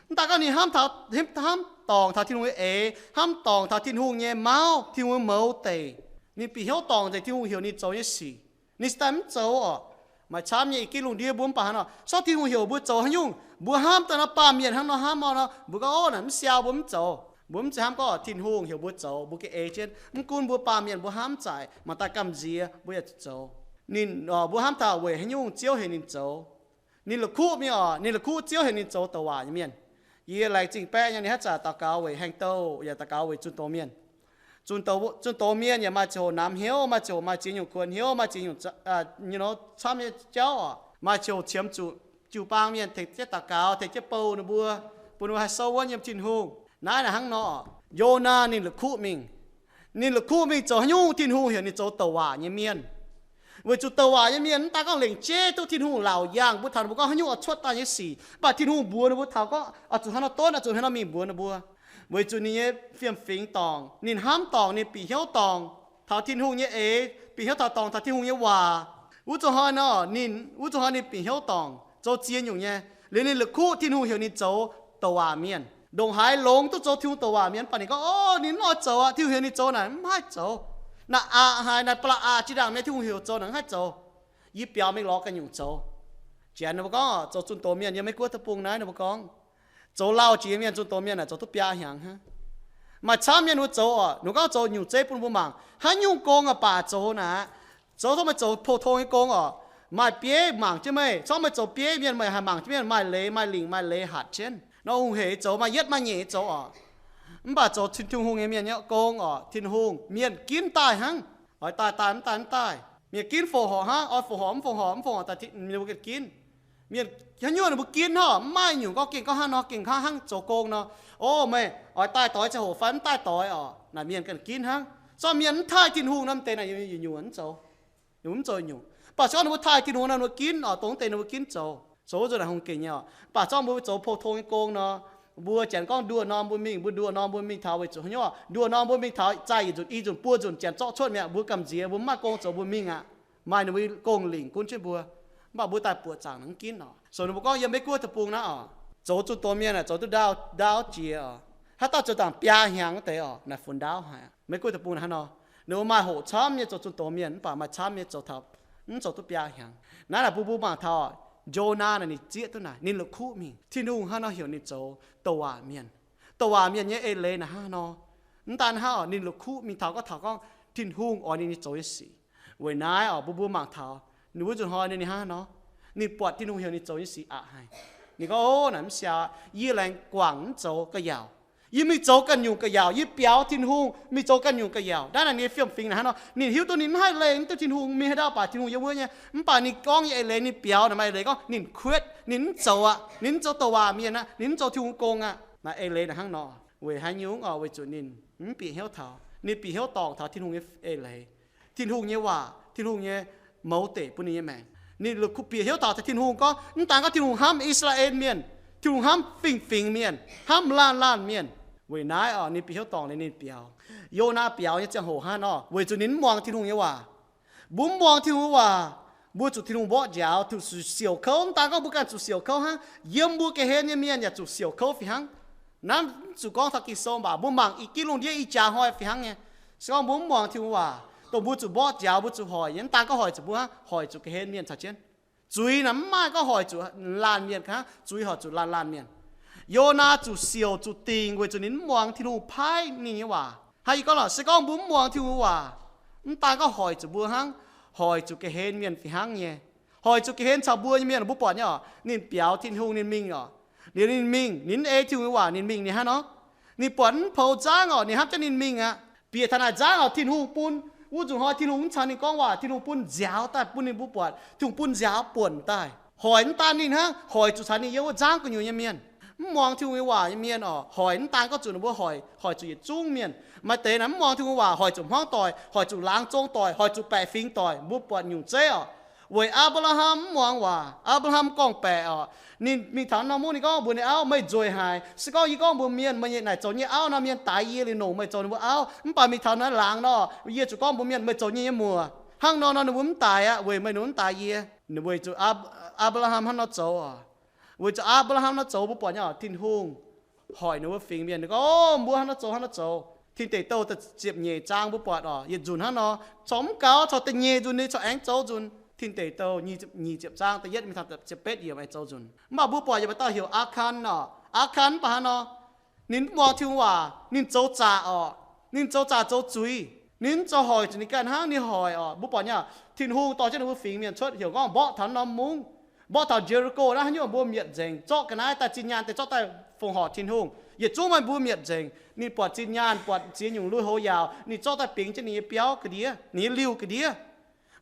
Mv daan gorngv ninh hnamv taux, hnamv dorngc taux Tin-Hungh nyei eix, hnamv dorngc taux Tin-Hungh nyei mauv, Tin-Hungh nyei mouz deic. Ninh bieqc hnyouv dorngc nzengc Tin-Hungh heuc ninh zoux nyei sic. Ninh cingx daaih mv zoux oc. Maaih camv nyei i gin lungh ndiev mbuo mv baac hnangv nor, sortv Tin-Hungh heuc mbuo zoux haaix nyungc, mbuo hnamv daaih nor, baamh mienh hnangv nor hnamv nor, mbuo gorngv, ov, naaic mv siau, mbuo mv zoux. Mbuo mv zeiz hnamv gorngv Tin-Hungh heuc mbuo zoux, mbuo ga'eix jienv. Mv gunv mbuo baamh mienh mbuo hnamv zaaic, mangc daaih gamh nziex mbuo yaac zuqc zoux. Ninh, mbuo hnamv taux weic haaix nyungc Ziouv heuc ninh zoux. Ninh la'kuqv mingh oc, ninh la'kuqv Ziouv heuc ninh zoux douc waac nyei mienh. Yie laengz zingh baeqv nyei ninh haaix zanc daux gaux weic haeng douh yaac daux gaux weic zunh doz mienh. Zunh doz, zunh doz mienh yaac maaih ziangh hoc namx hnyouv, maaih ziangh hoc maaih ziex nyungc kuonx hnyouv, maaih ziex nyungc camv nyei jauv oc. Maaih ziangh hoc qiemx zuqc jiu-baang mienh tengx jienv daux gaux, tengx jienv bou ninh mbuo, bun ninh mbuo haih souv wuonv yiem Tin-Hungh. Naaiv naaic hnangv nor, Yonaa ninh la'kuqv mingh. Ninh la'kuqv mingh zoux haaix nyungc? Tin-Hungh heuc ninh zoux douc waac nyei mienh. Weic zuqc douc waac nyei mienh mv daan gorngv lengc jeiv duqv Tin-Hungh laauc yaangh mbuo taux ninh mbuo gorngv haaix nyungc oix cuotv daaih nyei sic, mv baac Tin-Hungh mbuox ninh mbuo taux gorngv oix zuqc haaix nor donv, oix zuqc haaix nor mingh mbuox ninh mbuo. Weic zuqc ninh nyei fiem-fingx dorngc, ninh hnamv dorngc, ninh bieqc hnyouv dorngc taux Tin-Hungh nyei eix, bieqc hnyouv taux dorngc taux Tin-Hungh nyei waac. Wuov zuqc hnoi nor, ninh, wuov zuqc hnoi ninh bieqc hnyouv dorngc zoux ziex nyungc nyei. Liuz ninh la'kuqv Tin-Hungh heuc ninh zoux douc waac mienh. Ndongc haaix longx duqv zoux Tin-Hungh douc waac mienh, mv baac ninh gorngv, ov, ninh mv oix zoux aqv. Tin-Hungh heuc ninh zoux naaic mv haih zoux. Naaic aqc haic, naaic ba'laqc aqc jiex ndaangc mi'aqv. Tin-Hungh heuc zoux naaic mv haih zoux. Yie biaux mingh lorz ganh nyungc zoux. Janx ninh mbuo gorngv zoux zunh doz mienh yiem Meiv Guoqv deic-bung naaiv ninh mbuo gorngv, zoux lauh jiex mienh zunh doz mienh naaic zoux duqv biaa hnyangx hnangv. Maaih camv mienh ninh mbuo zoux oc, ninh mbuo gorngv zoux nyungc zeiv bun mbuo mangc. Haaix nyungc gong aqv baac zoux naaic, zoux corc meih zoux pou-tong nyei gong oc, maaih bieiv mangc jienv meih. Corc meih zoux bieiv mienh meih haih mangc jienv mienh, maaih leiz, maaih lingc, maaih leiz hatc jienv. Nor hungh heic zoux, maaih yietv maaih nyeic zoux oc. Mv baac zoux Tin-Hungh nyei mienh nyei gong oc, Tin-Hungh mienh ginv daaih hnangv. Oix daaih daaih, mv daaih mv daaih. Mienh ginv fongc horc hnangv, oix fongc horc mv fongc horc, mv fongc horc daaih ninh mbuo ganh ginv. Mienh haaix nyungc ninh mbuo ginv hnangv, mv maaih nyungc gorngv gengh gorngv hnangv nor, gengh hnangv hnangv zoux gong nor. O, meih oix daaih doix ziangh hoc fai mv daaih doix oc. Naaic mienh ganh ginv hnangv. Zorqv mienh mv taaih Tin-Hungh nor, mv deix naaic nyungc-nyungc mv zoux. Nyungc mv zoux nyungc. Mv baac se gorngv ninh mbuo taaih Tin-Hungh nor, ninh mbuo ginv oc, dongh deix ninh mbuo ginv zoux. Zoux wuov nzunc naaic hungh gengh nyei oc. Mv baac zorqv mbuo zoux pou-tong nyei gong nor, mbuo janx gorngv nduoh norm mbuo mingh, mbuo nduoh norm mbuo mingh taux weic zuqc haaix nyungc oc, nduoh norm mbuo mingh taux zaih yietc nzunc i nzunc buo nzunc janx zorqv cuotv mi'aqv, mbuo gamh nziex, mbuo mv maaih gong zoux mbuo mingh aqv. Maaih ninh mbuo gong lingc gunv jienv mbuo. Mv baac mbuo daaih buoqc zaangc mv ginv oc. Sou ninh mbuo gorngv yiem Meiv-Guoqv deic-bung naaiv oc, zoux zunh doz mienh aah, zoux duqv ndaauv, ndaauv jiex oc. Haaix dauh zoux dangc biaa hnyangx wuov deix oc, naaic funx ndaauv haic. Meiv-Guoqv deic-bung naaic hnangv nor, ninh mbuo maaih hoqc camv nyei zoux zunh doz mienh, mv baac maaih camv nyei zoux taux mv zoux duqv biaa hnyangx. Naaiv naaic mbuo mbuo mangc taux Yonaa naaic ninh zieqv duqv naaic, ninh la'kuqv mingh. Tin-Hungh hnangv nor heuc ninh zoux douc waac mienh. Douc waac mienh nyei eix leiz naaic hnangv nor, mv daan hnangv oc, ninh la'kuqv mingh taux gorngv, taux gorngv Tin-Hungh oix ninh nyei zoux nyei sic. Weic naaiv oc, mbuo mbuo mangc taux ninh wuov nzunc hnoi ninh hnangv nor, ninh buatc Tin-Hungh heuc ninh zoux nyei sic aqc haic. Ninh gorngv, O, naaic mv siaaux, yie laengz guangc mv zoux ga'yaauc. Yie mingh zoux ganh nyungc ga'yaauc, yie biaux Tin-Hungh mingh zoux ganh nyungc ga'yaauc. Naaiv naaic ninh nyei fiem-fingx naaic hnangv nor, ninh hiuv duqv ninh mv haih leih duqv Tin-Hungh, mingh haaix ndau baac Tin-Hungh yiem wuov nyei. Mv baac ninh gorngv nyei eix leiz, ninh biaux naaic maaih eix leiz gorngv ninh quit, ninh mv zoux aqv, ninh mv zoux douc waac mienh aqv, ninh mv zoux Tin-Hungh gong aqv. Naaic eix leiz naaic hnangv nor. Weic haaix nyungc oc? Weic zuqc ninh mv bieqc hnyouv taux, ninh bieqc hnyouv dorngc taux Tin-Hungh nyei eix leiz, Tin-Hungh nyei waac, Tin-Hungh nyei mouz deic bun ninh nyei maengc. Ninh bieqc hnyouv dorngc taux Tin-Hungh gorngv, mv daan gorngv Tin-Hungh hnamv I^saa^laa^en Mienh, Tin-Hungh hnamv fingx-fingx mienh, hnamv laanh laanh mienh. Weic naaiv oc, ninh bieqc hnyouv dorngc liuz ninh biaux. Yonaa biaux nyei ziangh hoc hnangv nor, weic zuqc ninh mv muangx Tin-Hungh nyei waac. Mbuo mv muangx Tin-Hungh waac, mbuo zuqc Tin-Hungh mborqv nziaaux, zuqc siouc kouv. Mv daan gorngv mbuo ganh zuqc siouc kouv hnangv, yiem mbuo ga'hlen nyei mienh yaac zuqc siouc kouv fih hnangv. Naaiv mv zuqc gorngv taux Ging-Sou, mv baac mbuo mangc i gitv lungh ndiev i jaax hnoi fih hnangv nyei. Se gorngv mbuo mv muangx Tin-Hungh waac, dongh mbuo zuqc mborqv nziaaux, mbuo zuqc hoic nyei. Mv daan gorngv hoic zuqc mbuo hnangv, hoic zuqc ga'hlen mienh caux jienv. Zuiz naaic mv maaih gorngv hoic zuqc laanh mienh hnangv, zuiz hoic zuqc laanh laanh mienh. Yonaa zuqc siouc zuqc dingc weic zuqc ninh mv muangx Tin-Hungh paaiv ninh nyei waac. Hnangv yie gorngv lorqc, se gorngv mbuo mv muangx Tin-Hungh waac, mv daan gorngv hoic zuqc mbuo hnangv, hoic zuqc ga'hlen mienh fih hnangv nyei. Hoic zuqc ga'hlen caux mbuo nyei mienh, mbuo buatc nyei oc, ninh biaux Tin-Hungh ninh mingh oc. Liuz ninh mingh, ninh mv ei Tin-Hungh nyei waac ninh mingh ninh hnangv nor. Ninh buatc mv poux nzangv oc, ninh hnamv jienv ninh mingh aqv. Bieqc taux naaic nzangv oc, Tin-Hungh bun, wuov nzunc hnoi Tin-Hungh mv caux ninh gorngv waac, Tin-Hungh bun nziaaux daaih bun ninh mbuo buatc, Tin-Hungh bun nziaaux buonc daaih. Hoic mv daan ninh hnangv, hoic zuqc caux ninh yiem wuov nzangv gu'nyuoz nyei mienh. Mv muangx Tin-Hungh nyei waac nyei mienh oc, hoic mv daan gorngv zuqc ninh mbuo hoic, hoic zuqc yietc zungv mienh. Maaih deix naaic mv muangx Tin-Hungh waac, hoic zuqc hmuangv doic, hoic zuqc laangz zong doic, hoic zuqc baeqc fingx doic, mbuo buatc nyungc zeiv oc. Weic Apc^laa^ham mv muangx waac, Apc^laa^ham gorngv-baeqc oc. Ninh mingh taux norm mungv ninh gorngv mbuox ninh auv, meih nzueic haic. Se gorngv yie gorngv mbuox mienh, meih nyei naaic zoux nyei auv nor, mienh daix yie liuz nongc meih zoux ninh mbuo auv. Mv baac mingh taux naaiv laangz nor, yie zuqc gorngv mbuox mienh, meih zoux nyei nyei muoc. Hnangv nor nor ninh mbuo mv daix aqv, weic meih ninh mv daix yie. Weic zuqc Apc-, Apc^laa^ham hnangv nor zoux oc. Weic zuqc Apc^laa^ham nor zoux, mbuo buatc nyei oc, Tin-Hungh hoic ninh mbuo fingx mienh, ninh gorngv, O, mbuo hnangv nor zoux, hnangv nor zoux. Tin Deic Douh da'ziepc nyeic zaang mbuo buatc oc, yietc nzunc hnangv nor, corc mv gaux, corc da'nyeic nzunc ninh corc aengx zoux nzunc. Tin Deic Douh nyic ziepc zaang da'yietv mingh taux da'ziepc betv yiemc aengx zoux nzunc. Mv baac mbuo buatc yaac maaih dauh heuc Aakan oc. Aakan mv baac hnangv nor, ninh mv muangx Tin-Hungh waac, ninh zoux zaqc oc. Ninh zoux zaqc zoux zuiz. Ninh mv zoux hoic zuqc ninh ganh hnangv, ninh hoic oc. Mbuo buatc nyei oc, Tin-Hungh dorh jienv ninh mbuo fingx mienh cuotv, heuc gorngv mborqv taux norm mungv, mborqv taux Ye^li^ko naaiv, haaix nyungc mbuo mietc nzengc, zorqv ga'naaiv daaih zinh nyaanh deix zorqv daaih fongc horc Tin-Hungh. Yietc zungv maaih mbuo mietc nzengc. Ninh buatc zinh nyaanh, buatc ziex nyungc lui-houx yaauc, ninh zorqv daaih bingx jienv ninh nyei biauv ga'ndiev, ninh nyei liuh ga'ndiev.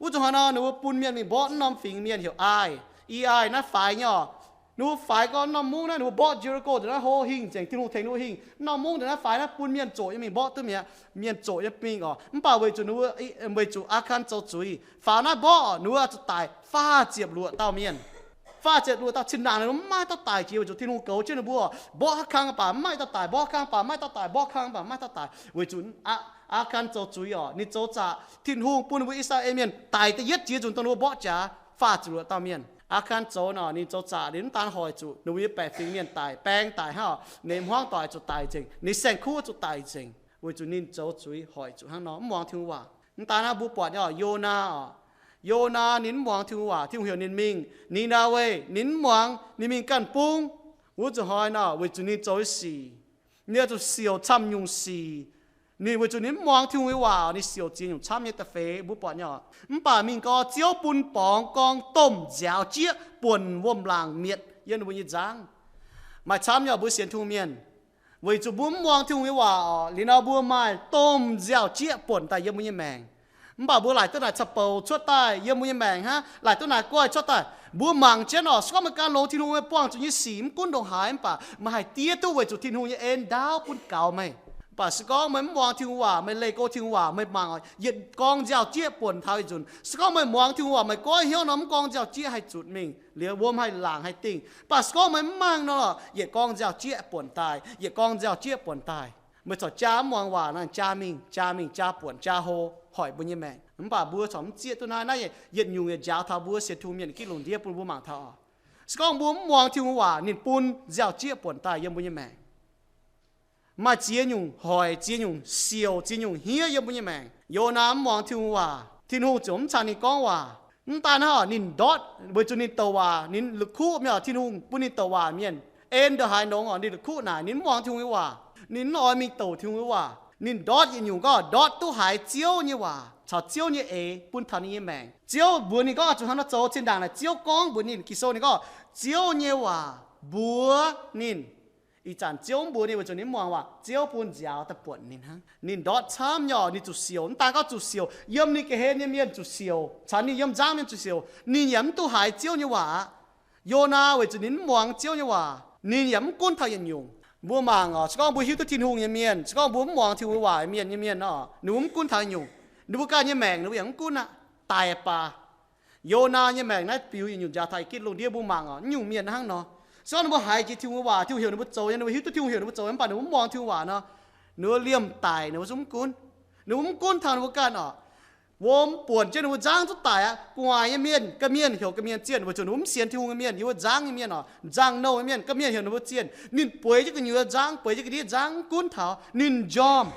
Wuov zuqc hnoi nor, ninh mbuo bun mienh mingh mborqv norm fingx mienh heuc Aai, I Aai, naaiv faix nyei oc. Ninh mbuo faix gorngv norm mungv naaiv, ninh mbuo mborqv Ye^li^ko nzengc naaiv, hlo hingh nzengc, Tin-Hungh tengx ninh mbuo hingh. Norm mungv nzengc naaiv faix naaiv, bun mienh zoqc nyei mingh mborqv duqv mi'aqv. Mienh zoqc nyei mingh oc. Mv baac weic zuqc ninh mbuo, weic zuqc Aakan zoux zuiz, faaux naaiv mborqv, ninh mbuo zuqc daic faah ziepc luoqc dauh mienh. Faah ziepc luoqc dauh, zinh ndaangc ninh mbuo mv maaih dauh daic jiex, weic zuqc Tin-Hungh goux jienv ninh mbuo. Mborqv haaix kang baac mv maaih dauh daic, mborqv haaix kang baac mv maaih dauh daic, mborqv haaix kang baac mv maaih dauh daic, weic zuqc Aa-, Aakan zoux zuiz oc. Ninh zoux zaqc, Tin-Hungh bun ninh mbuo I^saa^laa^en Mienh daic da'yietv jiex nzunc dongh ninh mbuo mborqv jaax faah ziepc luoqc dauh mienh. Aakan zoux nor, ninh zoux zaqc, ninh mv daan hoic zuqc ninh mbuo nyei baeqc fingx mienh daic, baeng daic hnangv oc, ninh hmuangv doic zuqc daic nzengc, ninh saeng-kuv zuqc daic nzengc, weic zuqc ninh zoux zuiz hoic zuqc hnangv nor, mv muangx Tin-Hungh waac. Mv daan hnangv, mbuo buatc nyei oc, Yonaa oc. Yonaa ninh mv muangx Tin-Hungh waac, Tin-Hungh heuc ninh mingh Ni^naa^we, ninh mv muangx, ninh mingh ganh bung. Wuov zuqc hnoi nor, weic zuqc ninh zoux nyei sic, ninh oix zuqc siouc camv nyungc sic. Ninh weic zuqc ninh mv muangx Tin-Hungh nyei waac, ninh siouc ziex nyungc camv nyei da'feix, mbuo buatc nyei oc. Mv baac mingh gau, Ziouv bun borngz gorngv domh nziaaux jieqv buonc wuom-laangc mietc yiem ninh mbuo nyei nzangv. Maaih camv nyei oc, mbuo sienx Tin-Hungh mienh, weic zuqc mbuo mv muangx Tin-Hungh nyei waac oc, liuz nor mbuo maaih domh nziaaux jieqv buonc daaih yiem mbuo nyei maengc. Mv baac mbuo laaic duqv naaic caux bouc cuotv daaih yiem mbuo nyei maengc hnangv, laaic duqv naaic guai cuotv daaih. Mbuo mangc jienv oc, se gorngv meih gan longx Tin-Hungh meih buangh zuqc nyei sic mv gunv ndongc haaix, mv baac meih haih diev duqv weic zuqc Tin-Hungh nyei en ndaauv bun gaux meih. Mv baac se gorngv meih mv muangx Tin-Hungh waac, meih leih go Tin-Hungh waac, meih mangc oc, yietc gorngv nziaaux-jieqv buonc taux yietc nzunc. Se gorngv meih muangx Tin-Hungh waac, meih goiv hnyouv nor, mv gorngv nziaaux-jieqv haih zutc mingh. Liuz wuom haih laangc haih dingh. Mv baac se gorngv meih mv mangc nor, yietc gorngv nziaaux-jieqv buonc daaih, yietc gorngv nziaaux-jieqv buonc daaih. Meih corc jaa mv muangx waac nor, jaa mingh, jaa mingh, jaa buonc, jaa hlo, hoic mbuo nyei maengc. Mv baac mbuo corc mv zieqv duqv naaiv. Naaiv yietc nyungc yietc njaaux taux mbuo sienx Tin-Hungh mienh gitv lungh ndiev bun mbuo mangc taux oc. Se gorngv mbuo mv muangx Tin-Hungh waac, ninh bun nziaaux-jieqv buonc daaih yiem mbuo nyei maengc. Maaih ziex nyungc hoic, ziex nyungc siouc, ziex nyungc hniev yiem mbuo nyei maengc. Yonaa mv muangx Tin-Hungh waac, Tin-Hungh ziouc mv caux ninh gorngv waac. Mv daan hnangv, ninh ndortv weic zuqc ninh douc waac, ninh la'kuqv mienh oc, Tin-Hungh bun ninh douc waac mienh. En ndongc haaix nongx oc, ninh la'kuqv naaic, ninh mv muangx Tin-Hungh nyei waac, ninh mv oix mingh douc Tin-Hungh nyei waac. Ninh ndortv yietc nyungc gorngv ndortv duqv haiz Ziouv nyei waac caux Ziouv nyei eix bun taux ninh nyei maengc. Ziouv mbuox ninh gorngv zuqc hnangv nor zoux. Zinh ndaangc naaic Ziouv gorngv mbuox ninh, Ging-Sou ninh gorngv Ziouv nyei waac mbuox ninh. Ih zanc Ziouv mv mbuox ninh weic zuqc ninh mv muangx waac, Ziouv bun nziaaux daaih buonc ninh hnangv. Ninh ndortv camv nyei oc, ninh zuqc siouc. Mv daan gorngv zuqc siouc, yiem ninh ga'hlen nyei mienh zuqc siouc, caux ninh yiem nzangv mienh zuqc siouc, ninh yaac mv duqv haiz Ziouv nyei waac aqv. Yonaa weic zuqc ninh mv muangx Ziouv nyei waac, ninh yaac mv gunv taux yietc nyungc. Mbuo mangc oc, se gorngv mbuo hiuv duqv Tin-Hungh nyei mienh, se gorngv mbuo mv muangx Tin-Hungh waac mienh nyei mienh oc, ninh mbuo mv gunv taux nyungc. Ninh mbuo ganh nyei maengc ninh mbuo yaac mv gunv aqv, daic baac. Yonaa nyei maengc naaiv biux yietc nyungc njaaux taux ih gitv lungh ndiev mbuo mangc oc, nyungc mienh hnangv nor. Se gorngv ninh mbuo haiz jiex Tin-Hungh waac, Tin-Hungh heuc ninh mbuo zoux nyei, ninh mbuo hiuv duqv Tin-Hungh heuc ninh mbuo zoux, mv baac ninh mbuo mv muangx Tin-Hungh waac nor, ninh mbuo liemh daic ninh mbuo zungv mv gunv. Ninh mbuo mv gunv taux ninh mbuo ganh oc. Wuom buonc jienv ninh mbuo nzangv zungv daic aqv. Gu'nguaaic nyei mienh, ganh mienh heuc ganh mienh zienh weic zuqc ninh mbuo mv sienx Tin-Hungh nyei mienh, yiem wuov nzangv nyei mienh oc, nzangc-nouh nyei mienh, ganh mienh heuc ninh mbuo zienh. Ninh bueix jienv gu'nyuoz nzangv, bueix jienv ga'ndiev nzangv, mv gunv taux. Ninh njormh,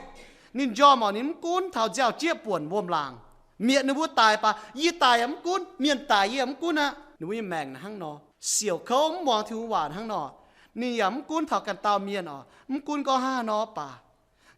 ninh njormh oc, ninh mv gunv taux nziaaux-jieqv buonc wuom-laangc. Mietc ninh mbuo daic baac yie daic yaac mv gunv, mienh daic yie yaac mv gunv aqv. Ninh mbuo nyei maengc naaic hnangv nor, siouc kouv mv muangx Tin-Hungh waac hnangv nor. Ninh yaac mv gunv taux ganh dauh mienh oc, mv gunv gorngv hnangv nor baac.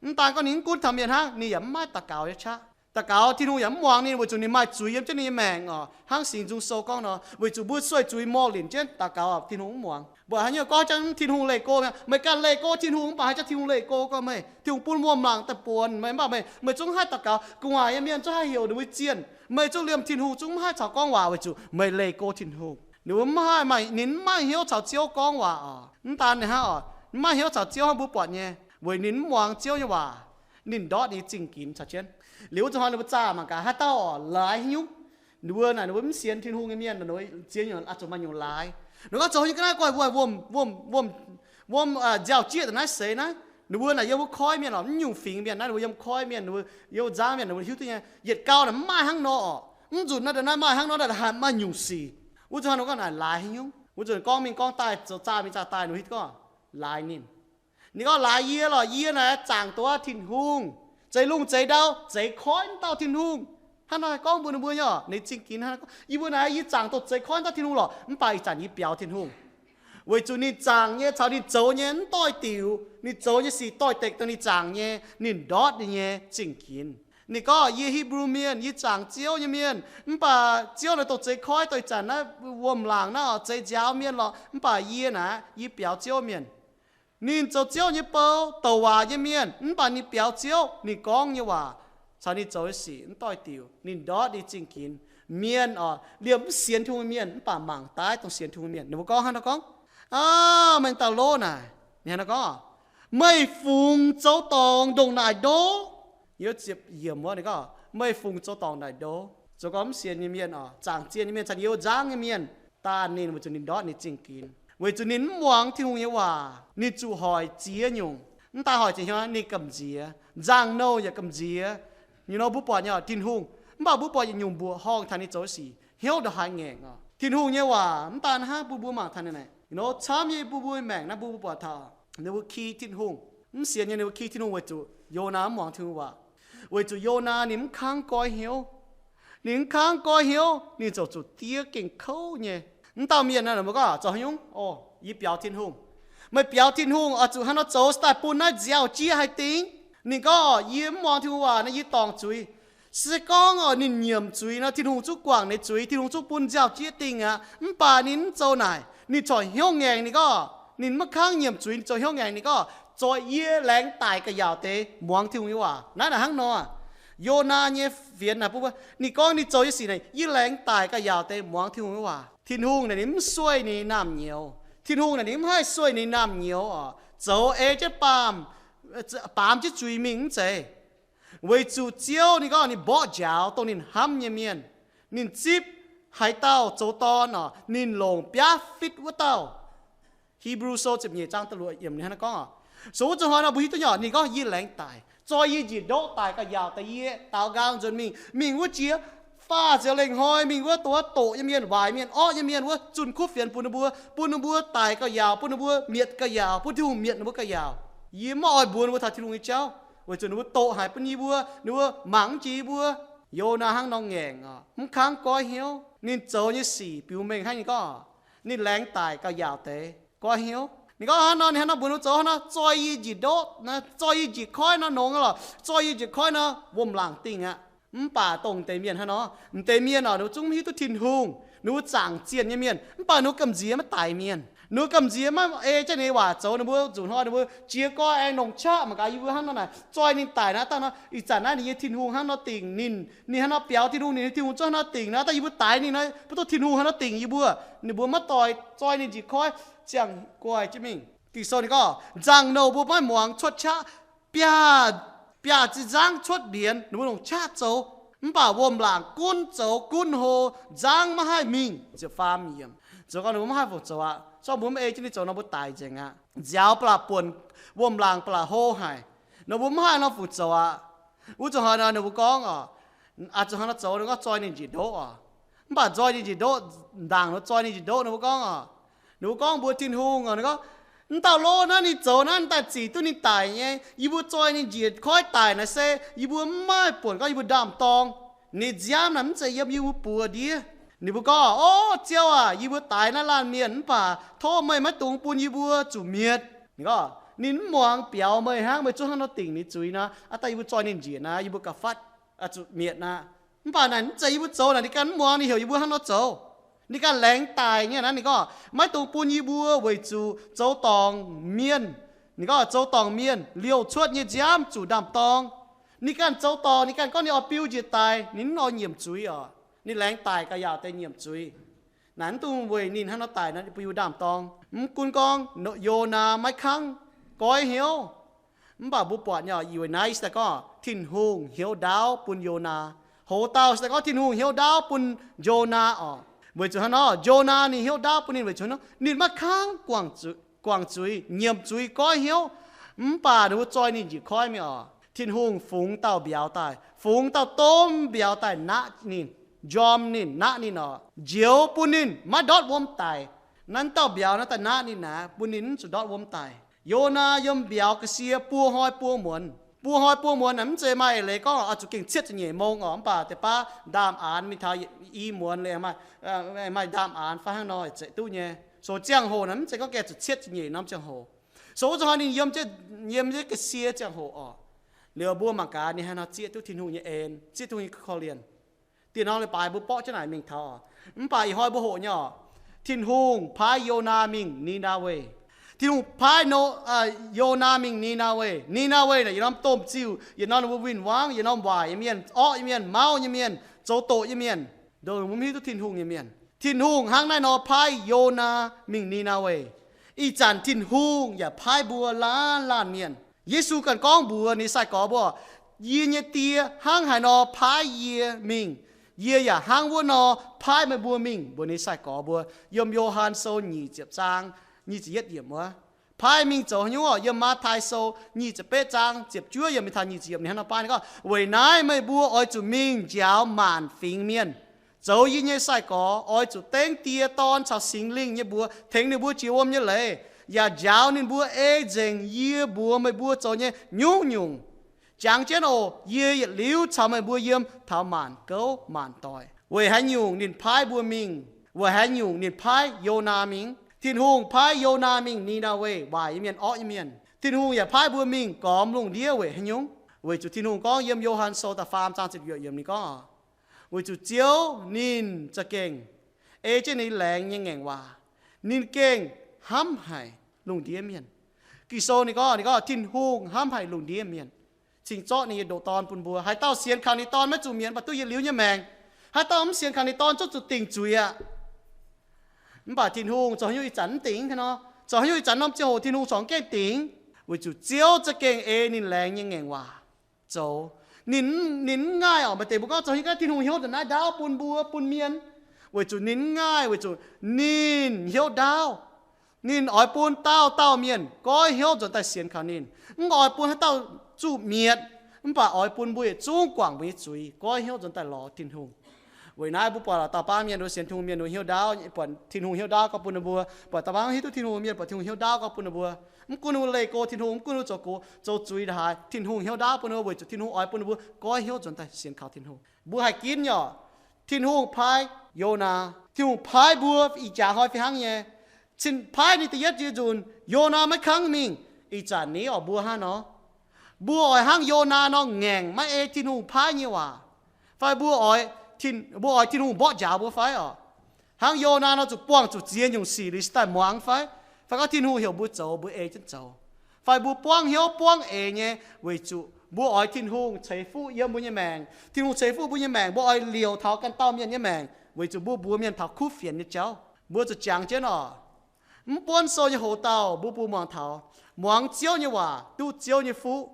Mv daan gorngv ninh mv gunv taux mienh hnangv, ninh yaac mv maaih daux gaux nyei qaqv. Daux gaux Tin-Hungh yaac mv muangx ninh weic zuqc ninh maaih zuiz yiem jienv ninh nyei maengc oc. Hnangv Singx Nzung Sou gorngv nor, weic zuqc mbuo sueih zuiz morh linc jienv daux gaux, Tin-Hungh mv muangx. Mbuo haaix nyungc gorngv jangv Tin-Hungh leih go, meih ganh leih go Tin-Hungh mv baac haaix jangv Tin-Hungh leih go gorngv meih, Tin-Hungh bun wuom-laangc daaih buonc meih, mv baac meih, meih zungv haih daux gaux. Gu'nguaaic nyei mienh zungv haih heuc ninh mbuo zienh. Meih zungv liemh Tin-Hungh zungv mv haih caux gorngv waac weic zuqc meih leih go Tin-Hungh. Ninh mbuo mv haih maaih, ninh mv maaih hnyouv caux Ziouv gorngv waac oc. Mv daan ninh hnangv oc, mv maaih hnyouv caux Ziouv hnangv mbuo buatc nyei, weic ninh mv muangx Ziouv nyei waac. Ninh ndortv ninh zingh ginx caux jienv. Liuz wuov zuqc hnoi ninh mbuo zaah mangc gaax haaix dauh oc, laaix haaix nyungc. Ninh mbuo naaic, ninh mbuo mv sienx Tin-Hungh nyei mienh, ninh mbuo ziex nyungc oix zuqc maaih nyungc laaix. Ninh gorngv zoux nyei ga'naaiv guai wuom, wuom, wuom, nziaaux-jieqv daaih naaiv seix naaiv. Ninh mbuo naaic yiem wuov koiv mienh oc, mv nyungc fingx mienh naaiv, ninh mbuo yiem koiv mienh, ninh mbuo yiem nzangv mienh, ninh mbuo hiuv duqv nyei. Yietc gau naaic mv maaih hnangv nor oc. Mv nzunc naaiv, naaiv maaih hnangv nor, naaiv hatc maaih nyungc sic. Wuov zuqc hnoi ninh gorngv naaic laaix haaix nyungc. Wuov zuqc gorngv mingh gorngv daaih, zoux zaah mingh zaah daaih, ninh mbuo hiuv duqv gorngv laaix ninh. Ninh gorngv laaix yie lorqc, yie naaic zaangc duqv Tin-Hungh, zeix lungh zeix ndau, zeix koiv dauh Tin-Hungh. Hnangv nor gorngv mbuox ninh mbuo nyei oc, ninh zingh ginx hnangv nor gorngv, yie mbuo naaic yie zaangc duqv zeix koiv dauh Tin-Hungh lorqc, mv baac ih zanc yie biaux Tin-Hungh. Weic zuqc ninh zaangc nyei caux ninh zoux nyei mv doix-diuc, ninh zoux nyei sic doix-dekc dongh ninh zaangc nyei, ninh ndortv ninh nyei zingh ginx. Ninh gorngv, yie Hipv^lu Mienh, yie zaangc Ziouv nyei mienh, mv baac Ziouv naaic dongh zeix koiv, dongh ih zanc naaiv wuom-laangc naaiv oc, zeix nziaaux mienh lorqc, mv baac yie naaic, yie biaux Ziouv mienh. Ninh zoux Ziouv nyei bou, douc waac nyei mienh, mv baac ninh biaux Ziouv. Ninh gorngv nyei waac caux ninh zoux nyei sic mv doix-diuc, ninh ndortv ninh zingh ginx. Mienh oc, liemh mv sienx Tin-Hungh mienh, mv baac mangc daaih dongh sienx Tin-Hungh mienh. Ninh mbuo gorngv hnangv nor gorngv, aav, mengh dauh lov naaic, ninh hnangv nor gorngv, meih fungc zoux dorngc ndongc naaic ndo? Yie ziepc yiemc wuov ninh gorngv, meih fungc zoux dorngc naaic ndo? Zoux gorngv mv sienx nyei mienh oc, zaangc zienh nyei mienh, caux yiem nzangv nyei mienh, daanh ninh weic zuqc ninh ndortv ninh zingh ginx, weic zuqc ninh mv muangx Tin-Hungh nyei waac. Ninh zuqc hoic ziex nyungc. Mv daan hoic ziex nyungc, ninh gamh nziex, nzangc-nouh yaac gamh nziex. Ninh nor mbuo buatc nyei oc, Tin-Hungh, mv baac mbuo buatc yietc nyungc mbuoqc horngh taux ninh zoux sic hnyouv ndongc haaix ngaengc oc. Tin-Hungh nyei waac mv daan hnangv, mbuo mbuo mangc taux naaic, you know, camv nyei mbuo mbuo maengc naaiv mbuo mbuo buatc taux ninh mbuo ki Tin-Hungh. Mv sienx nyei ninh mbuo ki Tin-Hungh weic zuqc Yonaa mv muangx Tin-Hungh waac. Weic zuqc Yonaa ninh mv kangv goiv hnyouv. Ninh mv kangv goiv hnyouv, ninh ziouc zuqc diev gengh kouv nyei. Mv dauh mienh naaic, mbuo gorngv zoux haaix nyungc? O, yie biaux Tin-Hungh. Meih biaux Tin-Hungh oix zuqc hnangv nor zoux, se daaih bun naaiv nziaaux-jieqv haih dingh. Ninh gorngv, yie mv muangx Tin-Hungh waac nor, yie dorngc zuiz. Se gorngv oix ninh nyiemc zuiz nor, Tin-Hungh zungv guangc ninh zuiz, Tin-Hungh zungv bun nziaaux-jieqv dingh aqv. Mv baac ninh mv zoux naaic, ninh corc hnyouv ngaengc. Ninh gorngv ninh maiv kangv nyiemc zuiz, ninh zoux hnyouv ngaengc. Ninh gorngv, zoux yie laengz daic ga'yaauc deix muangx Tin-Hungh nyei waac. Naaiv naaic hnangv nor, Yonaa nyei fienx naaic bun mbuo, ninh gorngv ninh zoux nyei sic naaic, yie laengz daic gauh yaauc deix muangx Tin-Hungh nyei waac. Tin-Hungh naaic ninh mv sueih ninh naamh nyouz. Tin-Hungh naaic ninh mv haih sueih ninh naamh nyouz oc, zoux ei jienv baamh, baamz jienv zuiz mingh mv zeiz. Weic zuqc Ziouv ninh gorngv ninh mborqv njaaux dongh ninh hnamv nyei mienh. Ninh zipv haaix dauh zoux dorn oc, ninh longc biaav fitv wuov dauh. Hipv^lu Sou ziepc nyeic zaang da'luoqc yiemc ninh hnangv naaiv gorngv oc. So wuov zuqc hnoi nor mbuo hiuv duqv nyei oc, ninh gorngv, yie laengz daic, zoih yie njiec ndoqv daic gauh yaauc daaih, yie daaux nqaang nzuonx mingh, mingh wuov jiex faah ziouc lengh hnoi, mingh wuov doqc nyei mienh, waaic mienh, orqv nyei mienh wuov, zunh kuv fienx bun ninh mbuo, bun ninh mbuo daic gauh yaauc, bun ninh mbuo mietc gauh yaauc, bun Tin-Hungh mietc ninh mbuo gauh yaauc. Yie mv oix mbuox ninh mbuo taux Tin-Hungh nyei jauv, weic zuqc ninh mbuo doqc haic bun yie mbuo, ninh mbuo mangc mv jiex yie mbuo. Yonaa hnangv nor ngaengc oc, mv kangv goiv hnyouv. Ninh zoux nyei sic biux mengh hnangv ninh gorngv, ninh laengz daic gauh yaauc deix, goiv hnyouv. Ninh gorngv hnangv nor, ninh hnangv nor mbuox ninh mbuo zoux hnangv nor, zoih yie njiec ndoqv, zoih yie njiec koiv nor nongx lorqc, zoih yie njiec koiv nor wuom-laangc dingh aqv. Mv baac dongh deix mienh hnangv nor, m'deix mienh oc, ninh mbuo zungv mv hiuv duqv Tin-Hungh, ninh mbuo zaangc zienh nyei mienh, mv baac ninh mbuo gamh nziex maiv daix mienh, ninh mbuo gamh nziex maiv ei jienv ninh nyei waac zoux, ninh mbuo zuqc hnoi ninh mbuo jiez gorn aengx longc qaqv mangc gaax yie mbuo hnangv nor naaic, zoih ninh daic naaiv dangh nor, ih zanc naaiv ninh nyei Tin-Hungh hnangv nor dingc ninh, ninh hnangv nor biaux Tin-Hungh, ninh nyei Tin-Hungh zungv hnangv nor dingc naaiv, dangh yie mbuo daix ninh naaiv, mv duqv Tin-Hungh hnangv nor dingc yie mbuo. Ninh mbuo maiv doix, zoih ninh njiec koiv, ziangh guaih jienv mingh. Ging-Sou ninh gorngv, nzangc-nouh mbuo maiv muangx cuotv qaqv, biaav, biaav zinh nzangv cuotv mbienx, ninh mbuo longc qaqv zoux, mv baac wuom-laangc gunv zoux gunv hlo, nzangv maiv haih mingh. Ziepc faam yiemc. Zoux gau ninh mbuo maiv haih fungc zoux aqv. Zorqv mbuo mv ei jienv ninh zoux nor mbuo daix nzengc aqv. Nziaaux ba'laqc buonc, wuom-laangc ba'laqc hlo haic, ninh mbuo mv haih nor fungc zoux aqv. Wuov zuqc hnoi nor ninh mbuo gorngv oc, aqc zuqc hnoi nor zoux ninh gorngv zoih ninh njiec ndoqv oc. Mv baac zoih ninh njiec ndoqv, ndaangc nor zoih ninh njiec ndoqv ninh mbuo gorngv oc, ninh mbuo gorngv mbuox Tin-Hungh oc, ninh gorngv, mv dauh lov naaiv ninh zoux naaiv daaih zic duqv ninh daic nyei, yie mbuo zoih ninh njiec koiv daic naaiv se yie mbuo mv maaih buonc gorngv yie mbuo ndaam-dorng. Ninh nziaamv naaic mv zeiz yiem yie mbuo buoz ndiev. Ninh mbuo gorngv, o Ziouv aac, yie mbuo daix naaiv laanh mienh mv baac tov meih maiv dungx bun yie mbuo zuqc mietc. Ninh gorngv ninh mv muangx biaux meih hnangv, meih zungv hnangv nor dingc ninh zuiz nor, aav dangh yie mbuo zoih ninh njiec naaic, yie mbuo gauh fatv zuqc mietc aqv. Mv baac naaic mv zeiz yie mbuo zoux naaic, ninh ganh mv muangx, ninh heuc yie mbuo hnangv nor zoux. Ninh ganh laengz daic nyei naaiv, ninh gorngv maiv dungx bun yie mbuo weic zuqc zoux dorngc mienh. Ninh gorngv zoux dorngc mienh liouh cuotv nyei nziaamv zuqc ndaam-dorng. Ninh ganh zoux dorngc, ninh ganh gorngv ninh oix biu njiec daic, ninh mv oix nyiemc zuiz oc. Ninh laengz daic gauh yaauc deix nyiemc zuiz. Naaic mv dungx weic ninh hnangv nor daic nor biu ndaam-dorng. Mv gunv gorngv Yonaa maiv kangv goiv hnyouv, mv baac mbuo buatc nyei oc, weic naaiv se daaih gorngv Tin-Hungh hnyouv ndaauv bun Yonaa. Hoz dauh se daaih gorngv Tin-Hungh hnyouv ndaauv bun Yonaa oc. Weic zuqc hnangv nor, Yonaa ninh hnyouv ndaauv bun ninh weic zuqc hnangv nor, ninh maiv kangv guangc zuiz, nyiemc zuiz, goiv hnyouv. Mv baac ninh mbuo zoih ninh njiec koiv mingh oc. Tin-Hungh fungx dauh mbiauz daaih, fungx dauh domh mbiauz daaih naqv ninh, njormh ninh, naqv ninh oc, njoux bun ninh maiv ndortv wuom daic. Naaiv dauh mbiauz naaiv daaih naqv ninh aqv, bun ninh mv zuqc ndortv wuom daic. Yonaa yiem mbiauz ga'sie buo hnoi buo muonz. Buo hnoi buo muonz naaic mv zeiz maaih eix leiz gorngv oix zuqc gengh cietv ziepc nyeic mong oc, mv baac deix baav ndaam-aanx mingh taux i muonz liuz maaih, maaih ndaam-aanx fai hnangv nor zeiz duqv nyei. So ziangh hoc naaic mv zeiz gorngv gengh zuqc cietv ziepc nyeic norm ziangh hoc. So wuov zuqc hnoi ninh yiem, yiem jienv ga'sie ziangh hoc oc. Liuz mbuo mangc gaax ninh haaix nor zieqv duqv Tin-Hungh nyei en, zieqv Tin-Hungh nyei korv-lienh. Dieh norm leiz-baaix mbuo borqv jienv naaic mingh taux oc. Mv baac ih hnoi mbuo hoqc nyei oc. Tin-Hungh paaiv Yonaa mingh Ni^naa^we. Tin-Hungh paaiv No, Yonaa mingh Ni^naa^we. Ni^naa^we naaic yietc norm domh ziuh, yietc norm ninh mbuo win-wangv, yietc norm waaic nyei mienh, orqv nyei mienh, mauv nyei mienh, zoux doqc nyei mienh, ndoh mbuo mv hiuv duqv Tin-Hungh nyei mienh. Tin-Hungh hnangv naaiv nor paaiv Yonaa mingh Ni^naa^we. Ih zanc Tin-Hungh yaac paaiv mbuo laanh laanh mienh. Yesu ganh gorngv mbuox ninh nyei sai-gorx mbuo, yie nyei Die hnangv haaix nor paaiv yie mingh, yie yaac hnangv wuov nor paaiv meih mbuo mingh, mbuox ninh nyei sai-gorx mbuo. Yiem Yo^han Sou nyic ziepc zaang nyic ziepc yietv yiemc wuov. Paaiv mingh zoux haaix nyungc oc? Yiem Matv^tai Sou nyic ziepc betv zaang ziepc juov yiemc mingh taux nyic ziepc yiemc ninh hnangv nor paaiv, ninh gorngv, weic naaiv meih mbuo oix zuqc mingh njaaux maanc fingx mienh. Zoux yie nyei sai-gorx oix zuqc dengv Die, Dorn caux Singx Lingh nyei mbuox tengx ninh mbuo jiex wuom nyei leiz, yaac njaaux ninh mbuo ei nzengc yie mbuox meih mbuo zoux nyei nyungc-nyungc. Jangx jienv oc, yie yietc liuz caux meih mbuo yiem taux maanc gouv maanc doic. Weic haaix nyungc ninh paaiv mbuo mingh? Weic haaix nyungc ninh paaiv Yonaa mingh? Tin-Hungh paaiv Yonaa mingh Ni^naa^we, waaic nyei mienh, orqv nyei mienh. Tin-Hungh yaac paaiv mbuo mingh gormx lungh ndiev weic haaix nyungc? Weic zuqc Tin-Hungh gorngv yiem Yo^han Sou da'faam zaang ziepc yuoqc yiemc ninh gorngv, weic zuqc Ziouv ninh za'gengh ei jienv ninh laengz nyei ngaengc waac. Ninh gengh hnamv haic lungh ndiev mienh. Ging-Sou ninh gorngv, ninh gorngv Tin-Hungh hnamv haic lungh ndiev mienh. cingx zorqv ninh nyei ndoqc Dorn bun mbuo. Haaix dauh sienx kaux ninh Dorn maiv zuqc mietc, mv baac duqv yietc liuz nyei maengc. Haaix dauh mv sienx kaux ninh Dorn zungv zuqc dingc zuiz aqv. Mv baac Tin-Hungh zoux haaix nyungc ih zanc mv dingc hnangv nor. Zoux haaix nyungc ih zanc norm ziangh hoc Tin-Hungh corc mv gaengh dingc? Weic zuqc Ziouv za'gengh ei ninh laengz nyei ngaengc waac zoux. Ninh, ninh mv ngaih oc. Maaih deix mbuo gorngv zoux haaix nyungc ganh Tin-Hungh hnyouv nzengc naaiv ndaauv bun mbuo, bun mienh. Weic zuqc ninh mv ngaih, weic zuqc ninh hnyouv ndaauv. Ninh oix bun dauh dauh mienh goiv hnyouv nzuonx daaih sienx kaux ninh. Mv oix bun haaix dauh zuqc mietc, mv baac oix bun mbuo yietc zungv guangc mbuo nyei zuiz, goiv hnyouv nzuonx daaih lorz Tin-Hungh. Weic naaiv mbuo buatc dauh baav mienh, sienx Tin-Hungh mienh, ninh hnyouv ndaauv, buatc Tin-Hungh hnyouv ndaauv gorngv bun ninh mbuo. Buatc dauh baav hiuv duqv Tin-Hungh mienh, buatc Tin-Hungh hnyouv ndaauv gorngv bun ninh mbuo. Mv gunv ninh mbuo leih go Tin-Hungh, mv gunv ninh mbuo zoux go, zoux zuiz ndaaih, Tin-Hungh hnyouv ndaauv bun ninh mbuo, weic zuqc Tin-Hungh oix bun ninh mbuo goiv hnyouv nzuonx daaih sienx kaux Tin-Hungh. Mbuo haih ginv nyei oc. Tin-Hungh paaiv Yonaa. Tin-Hungh paaiv mbuo ih jaax hnoi fih hnangv nyei. Cin paaiv ninh da'yietv nzunc, Yonaa maiv kangv mingh. Ih zanc ni oc mbuo hnangv nor, mbuo oix hnangv Yonaa nor ngaengc maiv ei Tin-Hungh paaiv nyei waac, fai mbuo oix, mbuo oix Tin-Hungh mborqv njaaux mbuo fai oc? Hnangv Yonaa nor zuqc buangh zuqc ziex nyungc sic liuz cingx daaih muangx fai? Fai gorngv Tin-Hungh heuc mbuo zoux mbuo ei jienv zoux? Fai mbuo buangv hnyouv buangv eix nyei weic zuqc mbuo oix Tin-Hungh ceix fuqv yiem mbuo nyei maengc. Tin-Hungh ceix fuqv mbuo nyei maengc, mbuo oix liouc taux ganh dauh mienh nyei maengc weic zuqc mbuo mbuox mienh taux kuv fienx nyei jauv. Mbuo zuqc jangx jienv oc. Mv buonv sou nyei hoz dauh mbuo bun muangx taux, muangx Ziouv nyei waac duqv Ziouv nyei fuqv.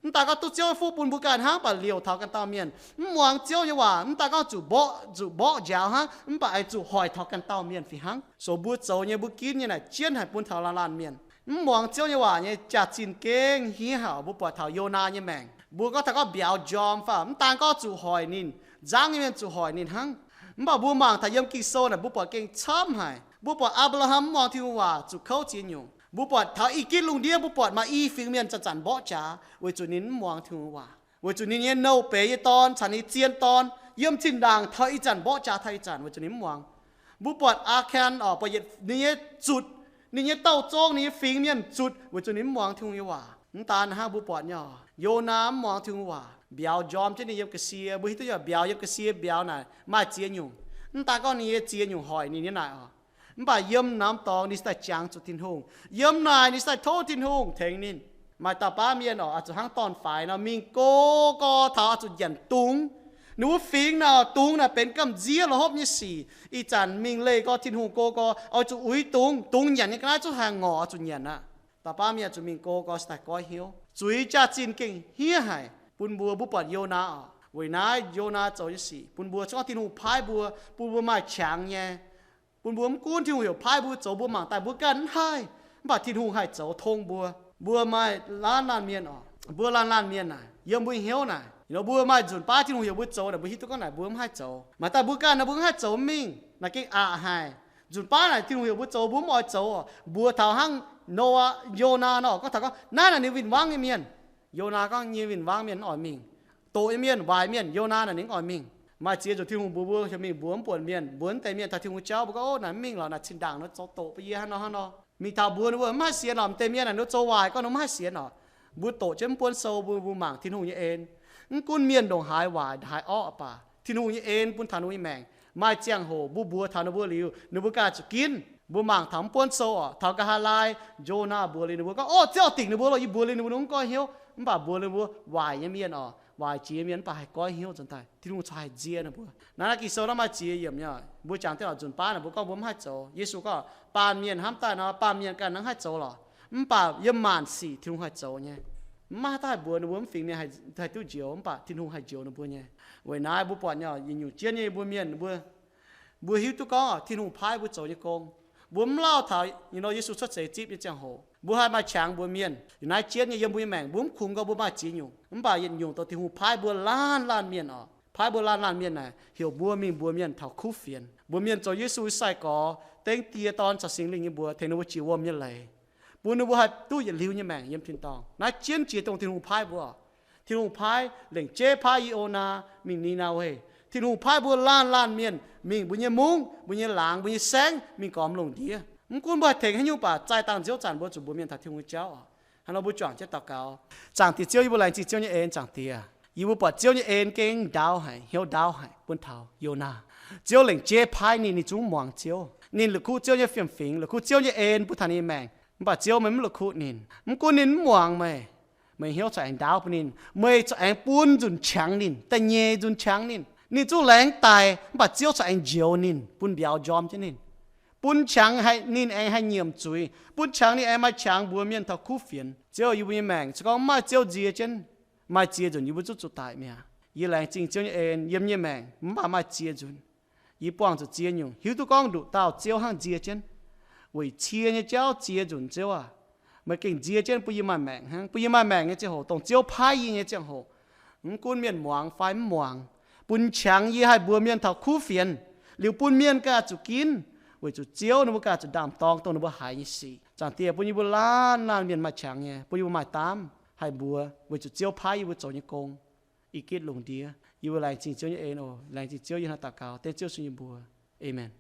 Mv daaih gorngv duqv Ziouv nyei fuqv bun mbuo ganh hnangv, mv baac liouc taux ganh dauh mienh. Mv muangx Ziouv nyei waac mv daaih gorngv zuqc mborqv, zuqc mborqv njaaux hnangv, mv baac oix zuqc hoic taux ganh dauh mienh fih hnangv. So mbuo zoux nyei, mbuo ginv nyei naaic jienv haic bun taux laanh laanh mienh. Mv muangx Ziouv nyei waac nyei jaax-zinh gengh hniev haic. Mbuo buatc taux Yonaa nyei maengc, mbuo gorngv taux gorngv mbiauz njorm fai, mv daan gorngv zuqc hoic ninh, nzangv nyei mienh zuqc hoic ninh hnangv. Mv baac mbuo mangc taux yiem Ging-Sou naaic mbuo buatc gengh camv haic. Mbuo buatc Apc^laa^ham mv muangx Tin-Hungh waac zuqc kouv ziex nyungc. Mbuo buatc taux I^gitv lungh ndiev mbuo buatc maaih i fingx mienh zanc-zanc mborqv jaax weic zuqc ninh mv muangx Tin-Hungh waac, weic zuqc ninh nyei nouh beiz nyei dorn caux ninh zien dorn yiem zinh ndaangc taux ih zanc mborqv jaax taux ih zanc weic zuqc ninh mv muangx. Mbuo buatc Aa^kan oc, buatc yietc ninh nyei zutc, ninh nyei dauh zong, ninh nyei fingx mienh zutc weic zuqc ninh mv muangx Tin-Hungh nyei waac. Mv daan hnangv, mbuo buatc nyei oc, Yonaa mv muangx Tin-Hungh waac, mbiauz njorm jienv ninh yiem ga'sie. Mbuo hiuv duqv nyei mbiauz, yiem ga'sie mbiauz naaic maaih ziex nyungc. Mv daan gorngv ninh nyei ziex nyungc hoic ninh nyei naaic oc, mv baac yiem norm dorngx ninh cingx daaih jangx zuqc Tin-Hungh. Yiem naaic ninh cingx daaih tov Tin-Hungh tengx ninh. Maaih dauh baav mienh oc, oix zuqc hnangv dorn-faix nor mingh go gau taux oix zuqc nyanc dungz. Ninh wuov fingx naaic, dungz naaic benx gamh nziev la'hopv nyei sic. Ih zanc mingh leih gorx Tin-Hungh go gau, oix zuqc uix dungz. Dungz nyanc nyei ga'naaiv zungv haih ngorc, oix zuqc nyanc aqv. Dauh baav mienh zuqc mingh go gau cingx daaih goiv hnyouv. Zuiz jaax-zinh gengh hniev haic bun mbuo. Mbuo buatc Yonaa oc, weic naaiv Yonaa zoux nyei sic bun mbuo, se gorngv Tin-Hungh paaiv mbuo, bun mbuo maaih qangx nyei, bun mbuo mv gunv Tin-Hungh heuc paaiv mbuo zoux mbuo mangc daaih mbuo ganh mv haih, mv baac Tin-Hungh haih zoux tong mbuo. Mbuo maaih laanh laanh mienh oc, mbuo laanh laanh mienh naaic, yiem mbuo hnyouv naaic, nor mbuo maaih nzunc baav Tin-Hungh heuc mbuo zoux naaic, mbuo hiuv duqv gorngv naaic mbuo mv haih zoux. Maaih daaih mbuo ganh nor mbuo mv haih zoux mingh, naaic gengh aqc haic. Nzunc baav naaic Tin-Hungh heuc mbuo zoux mbuo mv oix zoux oc. Mbuox taux hnangv Noaa, Yonaa nor gorngv taux gorngv naaiv naaic ninh win-wangv nyei mienh. Yonaa gorngv nyei win-wangv mienh mv oix mingh. Doqc nyei mienh, waaic mienh, Yonaa naaic ninh mv oix mingh. Maaih ziex nzunc Tin-Hungh mbuox mbuo heuc mingh mbuox mv buonc mienh, mbuox mv deix mienh taux Tin-Hungh jauv, mbuo gorngv, Ov, naaic mv mingh lorqc, naaic zinh ndaangc nor zoux doqc bun yie hnangv nor hnangv nor. Mingh taux mbuox ninh mbuo mv haih sienx lorqc, mv deix mienh naaic ninh zoux waaic gorngv ninh mv haih sienx lorqc. Mbuo doqc jienv mv buonv sou mbuo, mbuo mangc Tin-Hungh nyei en. Mv gunv mienh ndongc haaix waaic haaix orqv baac Tin-Hungh nyei en bun taux ninh mbuo nyei maengc. Maaih ziangh hoc mbuo mbuox taux ninh mbuo liuz, ninh mbuo ganh zuqc ginv. Mbuo mangc taux mv buonv sou oc, taux nqa'haav laai, Yonaa mbuox liuz ninh mbuo gorngv, Ov, Ziouv dingc ninh mbuo lorqc, yie mbuox liuz ninh mbuo, ninh mbuo mv goiv hnyouv. Mv baac mbuox liuz ninh mbuo waaic nyei mienh oc, waaic jiex nyei mienh mv baac haih goiv hnyouv nzuonx daaih, Tin-Hungh corc haih nzie ninh mbuo. Naaiv naaiv Ging-Sou naaiv maaih ziex yiemc nyei. Mbuo jangx deix oc, nzunc baav naaic mbuo gorngv mbuo mv haih zoux. Yesu gorngv baamh mienh hnamv daaih nor, baamh mienh ganh hnangv haih zoux lorqc. Mv baac yiem maanc sic Tin-Hungh haih zoux nyei. Mv maaih haaix dauh haih mbuox ninh mbuo, mv fingx mienh haih duqv njoux, mv baac Tin-Hungh haih njoux ninh mbuo nyei. Weic naaiv mbuo buatc nyei, yietc nyungc jienv nyei mbuo mienh, mbuo hiuv duqv gorngv Tin-Hungh paaiv mbuo zoux nyei gong. Mbuo mv lauh taux, you know, Yesu cuotv seix zipv nyei ziangh hoc, mbuo haih maaih qangx mbuox mienh. Yietc naaiv jienv nyei yiem mbuo nyei maengc, mbuo mv kungx gorngv mbuo maaih ziex nyungc, mv baac yietc nyungc dongh Tin-Hungh paaiv mbuo laanh laanh mienh oc. Paaiv mbuo laanh laanh mienh naaic, heuc mbuo mingh mbuox mienh taux kuv fienx, mbuox mienh zoux Yesu nyei sai-gorx, dengv Die, Dorn caux Singx Lingh nyei mbuox, tengx ninh mbuo jiex wuom nyei leiz, bun ninh mbuo haih duqv yietc liuz nyei maengc yiem tin-dorngh. Naaiv jienv jiex dongh Tin-Hungh paaiv mbuo. Tin-Hungh paaiv, lengc jeiv paaiv Yonaa mingh Ni^naa^we. Tin-Hungh paaiv mbuo laanh laanh mienh mingh mbuo nyei mungv, mbuo nyei laangz, mbuo nyei saengv, mingh gormx lungh ndiev. Mv gunv mbuo haih tengx haaix nyungc baac, zaih dangh nziouv zanc mbuo zuqc mbuox mienh taux Tin-Hungh nyei jauv oc. Hnangv nor mbuo juangc jienv daux gaux. Zaangc Diex Ziouv, yie mbuo laengz zingh Ziouv nyei en, Zaangc Diex. Yie mbuo buatc Ziouv nyei en gengh ndaauv haic, hnyouv ndaauv haic bun taux Yonaa. Ziouv lengc jeiv paaiv ninh, ninh zungv muangx Ziouv. Ninh la'kuqv Ziouv nyei fiem-fingx, la'kuqv Ziouv nyei en bun taux ninh nyei maengc. Mv baac Ziouv meih mv la'kuqv ninh. Mv gunv ninh mv muangx meih, Meih hnyouv corc aengx ndaauv bun ninh. Meih corc aengx bun nzunc qangx ninh, da'nyeic nzunc qangx ninh. Ninh zungv laengz daic mv baac Ziouv corc aengx njoux ninh, bun mbiauz njorm jienv ninh. Bun qangx ninh aengx haih nyiemc zuiz. Bun qangx ninh aengx maaih qangx mbuox mienh taux kuv fienx. Ziouv, yie mbuo nyei maengc se gorngv mv maaih Ziouv nzie jienv, maaih ziex nzunc yie mbuo zungv zuqc daic mi'aqv. Yie laengz zingh Ziouv nyei en yiem yie nyei maengc mv baac maaih ziex nzunc yie buangh zuqc ziex nyungc, hiuv duqv gorngv nduqc dauh Ziouv hnangv nzie jienv. Weic cie nyei jauv ziex nzunc, Ziouv aac, meih gengh nzie jienv bun yie maaih maengc hnangv. Bun yie maaih maengc nyei ziangh hoc, dongh Ziouv paaiv yie nyei ziangh hoc, mv gunv mienh muangx fai mv muangx, bun qangx yie haih mbuox mienh taux kuv fienx, liuz bun mienh ganh zuqc ginv, weic zuqc Ziouv ninh mbuo ganh zuqc ndaam-dorng dongh ninh mbuo haiz nyei sic. Zaangc Diex, bun yie mbuo laanh laanh mienh maaih qangx nyei, bun yie mbuo maaih daamv haih mbuox weic zuqc Ziouv paaiv yie mbuo zoux nyei gong. I gitv lungh ndiev yie mbuo laengz zingh Ziouv nyei en oc. Laengz zingh Ziouv, yie hnangv naaiv daux gaux dengv Ziouv sun nyei mbuox. Aamen.